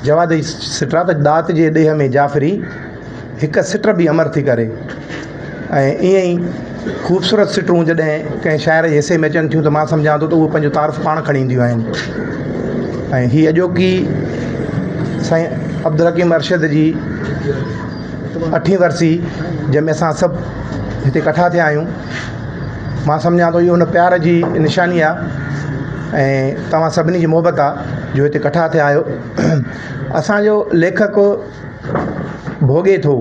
جواد جي سٽ آ ته ڏات جي ڏيهه ۾ جعفري هڪ سٽ به امر ٿي ڪري ۽ ائين ئي خوبصورت سٽون جڏهن ڪنهن شاعر جي حصي ۾ اچن ٿيون ته مان سمجهان ٿو ته اهو پنهنجو تعارف پاڻ کڻي اينديون آهن ۽ هي اڄوڪي سائين عبدالحڪيم ارشد جي اٺين ورسي جنهن ۾ اسان سڀ هتي ڪٺا ٿيا آهيون مان سمجهان ٿو اهو ان پيار جي نشاني آهي ۽ توهان سڀني جي محبت آهي جو هتي ڪٺا ٿيا آهيو اسانجو ليکڪ ڀوڳي ٿو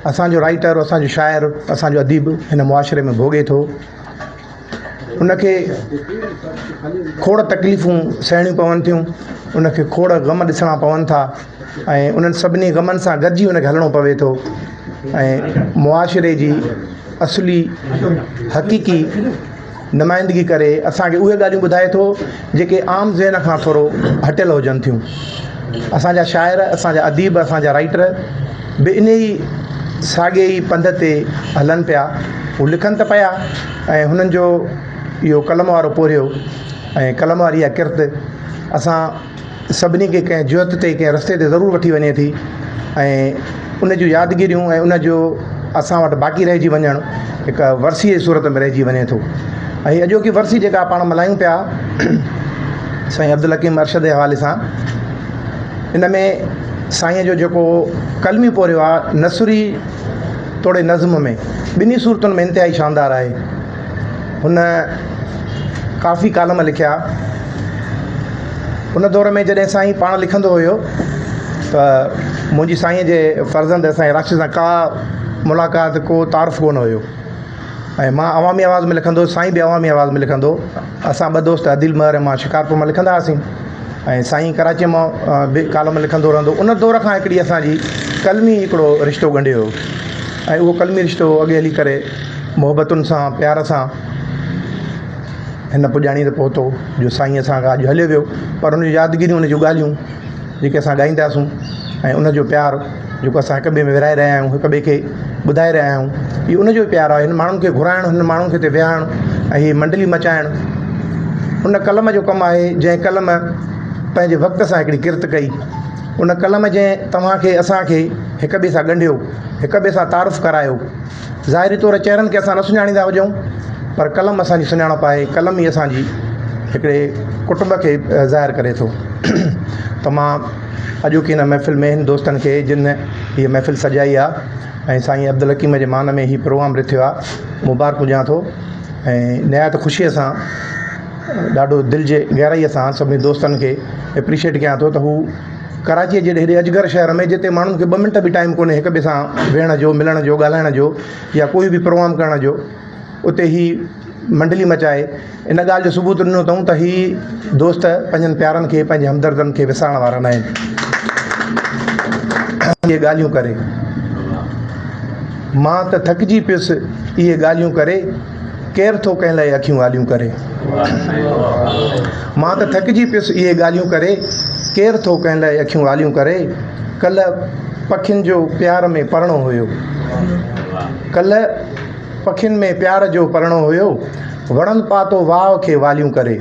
اسانجو رائيٽر اسانجو شاعر اسانجو اديب هن معاشري ۾ ڀوڳي ٿو ان کي کوڙ تڪليفون سهڻيون پون ٿيون ان کي کوڙ غم ڏسڻا پون ٿا ۽ انهن سڀني غمن سان گڏجي ان کي هلڻو پوي ٿو ۽ معاشري جي اصلي حقيقي نمائندگي ڪري اسان کي اهي ڳالهيون ٻڌائي ٿو جيڪي عام ذهن کان ٿورو هٽيل هجن ٿيون اسان جا شاعر اسان جا اديب اسان جا رائيٽر به ان ئي ساڳي ئي پنڌ تي هلن پيا هو لکن ته پيا ۽ هنن جو اهو قلم وارو پورهيو ۽ قلم واري اها ڪرت اسان سڀني کي ڪنهن جهت تي ڪنهن رستي تي ضرور وٺي وڃي ٿي ۽ ان جون يادگيريون ۽ ان جو اسان وٽ باقي رهجي وڃڻ هڪ ورثي جي صورت ۾ رهجي وڃي ٿو ۽ اڄوڪي ورسي جيڪا پاڻ ملهايون پيا سائين عبدالحڪيم ارشد جي حوالي سان ان ۾ سائينء جو جيڪو قلمي پورهيو آهي نثري توڙي نظم ۾ ٻنهي صورتن ۾ انتهائي شاندار آهي هن ڪافي ڪالم لکيا ان دور ۾ جڏهن سائين پاڻ لکندو هيو ته منهنجي سائينء جي فرزند سائين راشد سان ڪا ملاقات ڪو تعارف ڪونه هيو ۽ مان عوامي آواز ۾ لکندو هوس سائين به عوامي آواز ۾ لکندو هو اسان ٻه دوست عديل مهر ۽ مان شڪارپور مان لکندا هئاسين ۽ سائين ڪراچيء مان به ڪالم لکندو رهندو ان دور کان هڪڙي اسانجي قلمي هڪڙو رشتو ڳنڍيو هو ۽ اهو قلمي رشتو اڳي هلي ڪري محبتن سان پيار سان هن پڄاڻيء تي پهتو جو سائين اسان کان اڄ هليو ويو پر ان جون يادگيريون ان جون ڳالهيون جيڪي اسان ڳائينداسون ۽ ان جو پيار جيڪو اسان هڪ ٻئي ۾ ورهائي رهيا آهيون هڪ ٻئي کي ٻڌائي رهيا آهيون اهو ان جو پيار آهي هن ماڻهن کي گهرائڻ هن ماڻهن کي هتي ويهارڻ ۽ هي منڊلي مچائڻ ان قلم جو ڪم آهي جنهن قلم پنهنجي وقت سان هڪڙي ڪرت ڪئي ان قلم جنهن توهان کي اسان کي هڪ ٻئي سان ڳنڍيو هڪ ٻئي سان تعارف ڪرايو ظاهري طور چهرن کي اسان نه سڃاڻيندا هجون پر قلم اسان جي سڃاڻپ آهي قلم ئي اسان جي هڪڙي ڪٽنب کي ظاهر ڪري ٿو ته مان اڄوڪي هن محفل ۾ هن دوستن کي جن هيء محفل سجائي آهي ۽ سائين عبدالحڪيم جي مان ۾ هي پروگرام رٿيو آهي مبارڪون ڏيان ٿو ۽ نهايت خوشيء سان ڏاڍو دل جي گهرائيء سان سڀني دوستن کي اپريشيئيٽ ڪيان ٿو ته هو ڪراچيء جهڙي هيڏي اجگر شهر ۾ جتي ماڻهن کي ٻه منٽ به ٽائيم ڪونهي هڪ ٻئي سان ويهڻ جو ملڻ جو ڳالهائڻ جو يا ڪوئي به پروگرام ڪرڻ جو اتي هي منڊلي مچائي ان ڳالهه جو ثبوت ڏنو اٿئون ته هي دوست پنهنجن پيارن کي پنهنجي همدردن کي وسارڻ وارا نه آهن اهي ڳالهيون ڪري مان ته ٿڪجي پيس اهي ڳالهيون ڪري ڪير ٿو ڪنهن لاء اکيون آليون ڪري. مان ته ٿڪجي پيس اهي ڳالهيون ڪري، ڪير ٿو ڪنهن لاء اکيون آليون ڪري. ڪلهه پکين جو پيار ۾ پرڻو هيو. ڪلهه پکين ۾ پيار جو پرڻو هيو، وڻن پاتو واء کي واليون ڪري.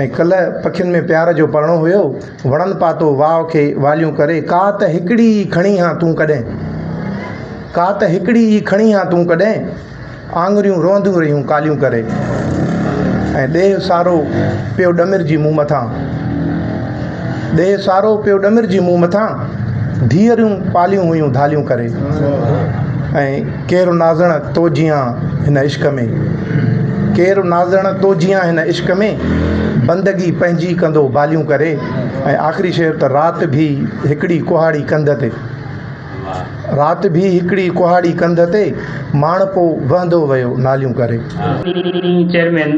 ۽ ڪلهه پکين ۾ پيار جو پرڻو هيو، وڻن پاتو واء کي واليون ڪري. ڪا ته هڪڙي ئي کڻي هان تون ڪڏهن. ڪا ته هڪڙي ئي کڻي هان تون ڪڏهن، آڱريون روئنديون رهيون ڪاليون ڪري. ۽ ڏيهه سارو پيو ڏمرجي مون مٿان، ڏيهه سارو پيو ڏمرجي مون مٿان، ڌيئريون پاليون هيون ڌاليون ڪري. ۽ ڪير نازڻ تو جيان هن عشق ۾، ڪير نازڻ تو جيان هن عشق ۾، بندگي پنهنجي ڪندو باليون ڪري. ۽ آخري شعر ته رات ڀي هڪڙي ڪهاڙي ڪنڌ تي. رات ڀي هڪڙي ڪهاڙي ڪنڌ تي، ماڻهپو وهندو ويو ناليون ڪري. چيئرمين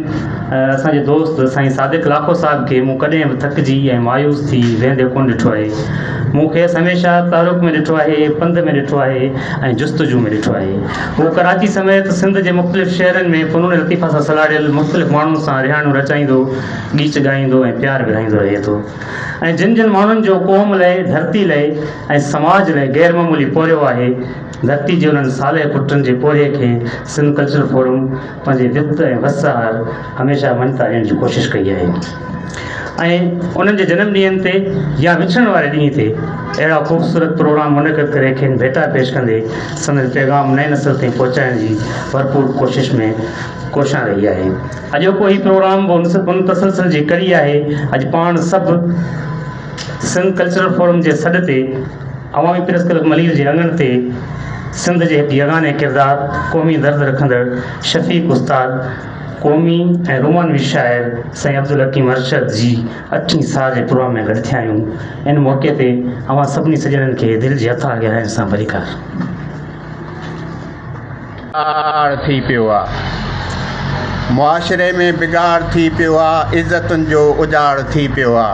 اسان جي دوست سائين صادق لاکو صاحب کي مون ڪڏهن به ٿڪجي ۽ مايوس ٿي ويهندي ڪونه ڏٺو آهي. مون کيس هميشه تحرڪ ۾ ڏٺو آهي، پنڌ ۾ ڏٺو آهي ۽ جستجو ۾ ڏٺو آهي. هو ڪراچي سميت سنڌ جي مختلف شهرن ۾ فنون لطيفه سان سلهاڙيل مختلف ماڻهن سان رهاڻيون رچائيندو، ڳيچ ڳائيندو ۽ پيار ورهائيندو رهي ٿو ۽ جن جن ماڻهن جو قوم لئه، ڌرتي لئه ۽ سماج لئه غير معمولي پورهيو آهي، ڌرتي جي انهن صالح پٽن جي پورهيي کي سنڌ ڪلچرل فورم پنهنجي وت ۽ وس آهر هميشه مڃتا ڏيڻ جي ڪوشش ڪئي آهي ۽ انهن جي جنم ڏينهن تي يا وڇڙڻ واري ڏينهن تي اهڙا خوبصورت پروگرام منعقد ڪري کين ڀيٽا پيش ڪندي سندن پيغام نئين نسل تائين پهچائڻ جي ڀرپور ڪوشش ۾ ڪوشان رهي آهي. اڄوڪو هي پروگرام به ان تسلسل جي ڪڙي آهي. اڄ پاڻ سڀ سنڌ ڪلچرل فورم جي سڏ تي عوامي پريس ڪلب ملير جي اڱڻ تي سنڌ جي هڪ يگاني ڪردار، قومي درد رکندڙ شفيق استاد، قومي ۽ رومانوي شاعر سائين عبدالحڪيم ارشد جي اٺين سال جي پروگرام ۾ گڏ ٿيا آهيون. ان موقعي تي اوهان سڀني سڄڻن کي دل جي اٿاهه گهراين سان ڀليڪار. بگاڙ ٿي پيو آ. معاشري ۾ بگاڙ ٿي پيو آ عزتن جو اجاڙ ٿي پيو آ.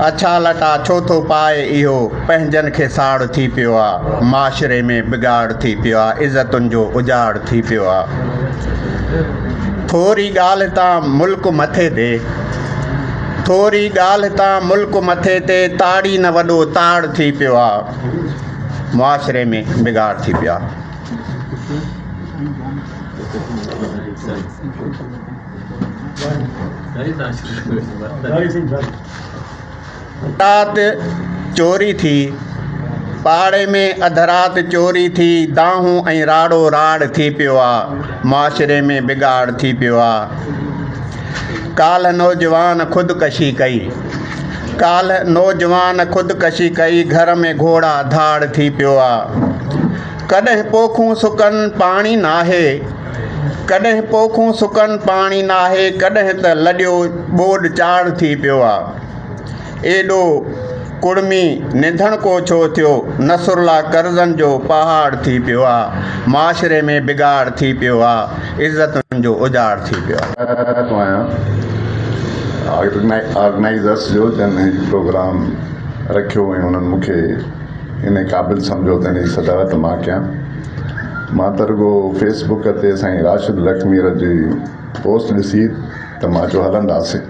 اڇا لٽا ڇو ٿو پائي اهو پنهنجن کي ساڙ ٿي پيو آ. معاشري ۾ بگاڙ ٿي پيو آ عزتن جو اجاڙ ٿي پيو آ. ٿوري ڳالهه تان ملڪ مٿي تي ٿوري ڳالهه تان ملڪ مٿي تي تاڙي نه وڏو تاڙ ٿي پيو آ. معاشري ۾ بگاڙ ٿي پيا. رات چوري ٿي، پاڙي ۾ اڌ رات چوري ٿي، دانهون ۽ راڙو راڙ ٿي پيو آ، معاشري ۾ بگاڙ ٿي پيو آ. ڪالهه نوجوان خودڪشي ڪئي. ڪالهه نوجوان خودڪشي ڪئي گهر ۾ گهوڙا ڌاڙ ٿي پيو آ. ڪڏهن پوکون سڪن پاڻي ناهي. ڪڏهن پوکون سڪن پاڻي ناهي ڪڏهن ته لڏيو ٻوڏ چاڙ ٿي پيو آ. ايڏو ڪڙمي نڌڻڪو ڇو ٿيو نصرالله قرضن جو پهاڙ ٿي پيو آ. معاشري ۾ بگاڙ ٿي پيو آ. عزتن جو اجاڙ ٿي پيو آ. آهيان آرگنائيزرس جو جن هي پروگرام رکيو ۽ انهن مون کي ان قابل سمجهيو ته ان جي صدارت مان ڪيان مان ته رڳو فيس بڪ تي سائين راشد لکمير جي پوسٽ ڏسي ته مان چيو هلنداسين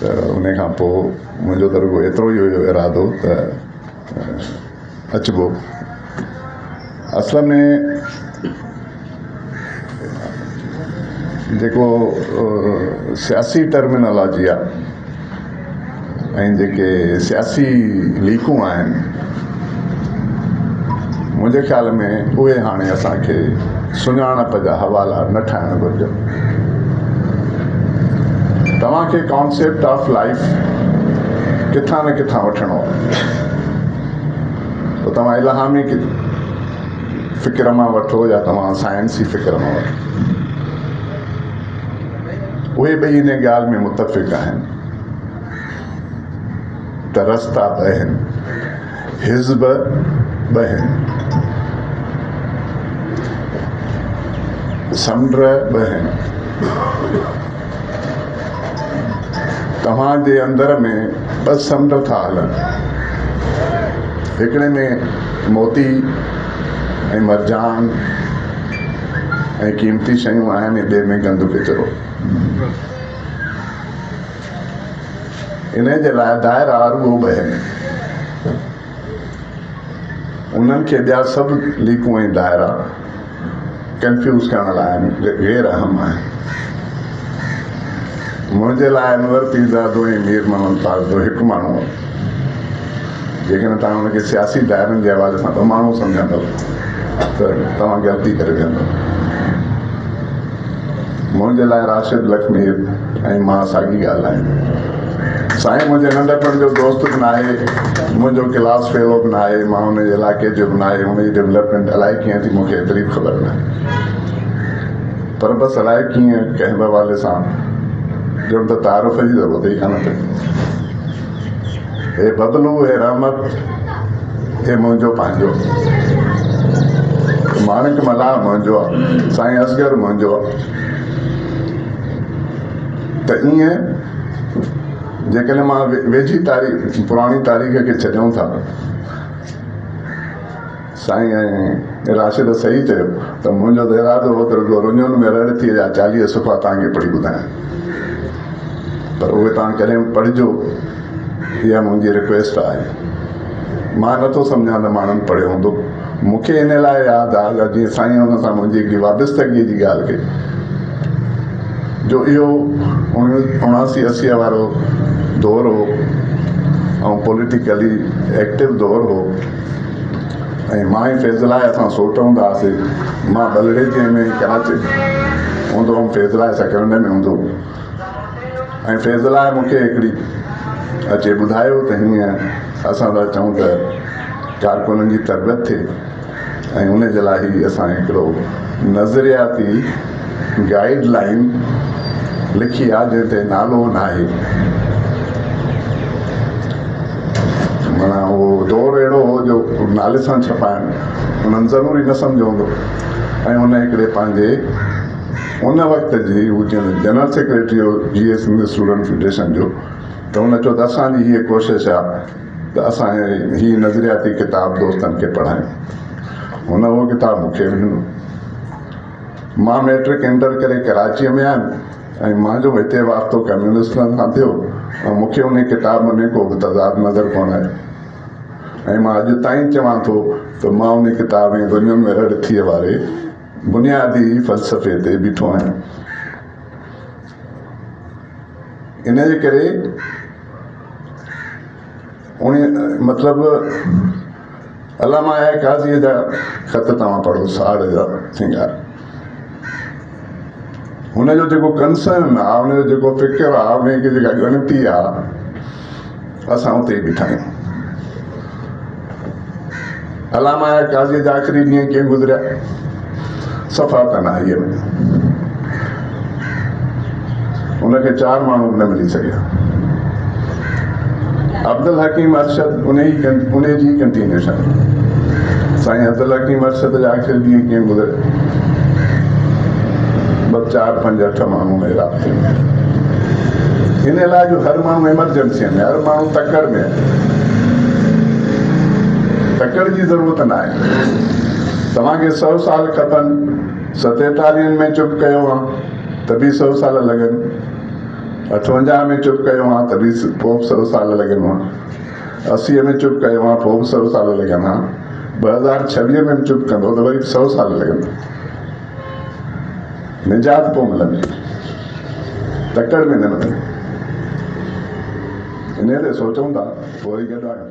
ته ان کان پوء منهنجو ته رڳو ايترو ئي هيو ارادو ته اچبو اصل ۾ جيڪو سياسي ٽرمينالاجي آهي ۽ جيڪي سياسي ليڪون آهن منهنجي خيال ۾ اهي هاڻي اسانکي سڃاڻپ جا حوالا نه ٺاهڻ گهرجن توهانکي ڪانسيپٽ آف لائف ڪٿان نه ڪٿان وٺڻو آهي پوء توهان الهامي فڪر مان وٺو يا توهان سائنسي فڪر مان وٺو اهي ٻئي ان ڳالهه ۾ متفق آهن ته رستا ٻه آهن حزب ٻه آهن سمنڊ ٻه آهن توهان جي اندر ۾ ٻه سمنڊ ٿا هلن. هڪڙي ۾ موتي ۽ مرجان ۽ قيمتي شيون آهن ۽ ٻئي ۾ گند ڪچرو. انهيء جي لاء دائرا رڳو ٻه آهن. انهن کي ٻيا سڀ ليڪون ۽ دائرا ڪنفيوز ڪرڻ لاء آهن، غير اهم آهن. منهنجي لاء انور پيرزادو ۽ مير محمد پارڌو هڪ ماڻهو آهي. جيڪڏهن توهان ان کي سياسي دائرن جي حوالي سان ٻه ماڻهو سمجهندؤ ته توهان غلطي ڪري ويهندؤ. منهنجي لاء راشد لکمير ۽ مان ساڳي ڳالهه آهيون. سائين منهنجي ننڍپڻ جو دوست به ناهي، منهنجو ڪلاس فيلو به ناهي، مان ان جي علائقي جو به ناهي، ان جي ڊولپمينٽ الائي ڪيئن ٿي مون کي ايتري به خبر ناهي. پر بس الائي ڪيئن ڪنهن به حوالي سان ڄڻ ته تعارف جي ضرورت ئي ڪانه پئي. هي ببلو، هي رحمت، هي منهنجو پنهنجو. ماڻڪ ملاح منهنجو آ، سائين اصغر منهنجو آ. ته ائين جيڪڏهن مان ويجهي تاريخ پراڻي تاريخ کي ڇڏيون ٿا سائين ۽ راشد صحيح چيو ته منهنجو ته ارادو هو ته رڳو رڃن ۾ رڙ ٿي جا 40 صفحا توهان کي پڙهي ٻڌايان پر اهي توهان ڪڏهن پڙهجو اها منهنجي رڪويسٽ آهي مان نٿو سمجهان ته ماڻهن پڙهيو هوندو مون کي ان لاء ياد آهي جيئن سائين ان سان منهنجي هڪڙي وابستگيء جي ڳالهه ڪئي جو اهو 79 80 وارو دور هو ۽ پوليٽيڪلي ايڪٽو دور هو ۽ مان ۽ فيض لاء اسان سوٽ هوندا هئاسي مان ٻلهڙيجي ۾ ڪراچي هوندو هوم فيض لاء سڪرنڊ ۾ هوندو هو ۽ فيض لاء مون کي هڪڙي اچي ٻڌايو ته هيئن اسان ٿا چئون ته ڪارڪنن جي تربيت ٿئي ۽ ان جي لاء هي اسان هڪڙو نظرياتي گائيڊ لائين لکي آ جنهن تي نالو ناهي معنيٰ اهو دور اهڙو هو جو نالي سان ڇپائڻ انهن ضروري نه سمجهيو هوندو ۽ ان هڪڙي پنهنجي ان وقت جي هو جنرل سيڪريٽري هو جي اي سنڌ اسٽوڊنٽ فيڊريشن جو ته هن چيو ته اسان جي هيء ڪوشش آ ته اسان هي نظرياتي ڪتاب دوستن کي پڙهايون. هن اهو ڪتاب مون کي به ڏنو. مان مئٽرڪ انٽر ڪري ڪراچيء ۾ آيم ۽ منهنجو هتي واسطو ڪميونسٽن سان ٿيو ۽ مون کي انهي ڪتاب ۾ ڪو به تضاد نظر ڪونه آيو ۽ مان اڄ تائين چوان ٿو ته مان انهي ڪتاب ۽ رڃن ۾ رڙ ٿيء واري بنيادي فلسفي تي بيٺو آهيان. ان جي ڪري انهي مطلب علامه آء قاضيء جا خط توهان پڙهو ساڙ جا سينگار هن جو جيڪو ڪنسرن آ هن جو جيڪو فڪر آ هن کي جيڪا ڳڻتي آ اسان اتي ئي بيٺا آهيون علامه آء قاضيء جا آخري ڏينهن ڪيئن گذريا صفا تنهائيء ۾ هن کي چار ماڻهو به نه ملي سگهيا. عبدالحڪيم ارشد انهي جي ڪنٽينيوشن. سائين عبدالحڪيم ارشد جا آخري ڏينهن ڪيئن گذريا؟ ٻه چار پنج اٺ ماڻهو ان رابطي ۾ ان لاء جو هر ماڻهو ايمرجنسيء ۾ هر ماڻهو تڪڙ ۾ آهي. تڪڙ جي ضرورت ناهي. توهان کي سئو سال کپن، ستيتاليهن ۾ چپ ڪيو هان ته به سئو سال لڳن، اٺونجاهه ۾ چپ ڪيو هان ته به پوء به سئو سال لڳن هان، اسيء ۾ چپ ڪيو هان پوء به سئو سال لڳن هان، 2026 ۾ به چپ ڪندو ته وري به سئو سال لڳندا. نجات پوء ملندي، تڪڙ ۾ نه ملندي. انهيء تي سوچون ٿا، پوء وري گڏ آهيون.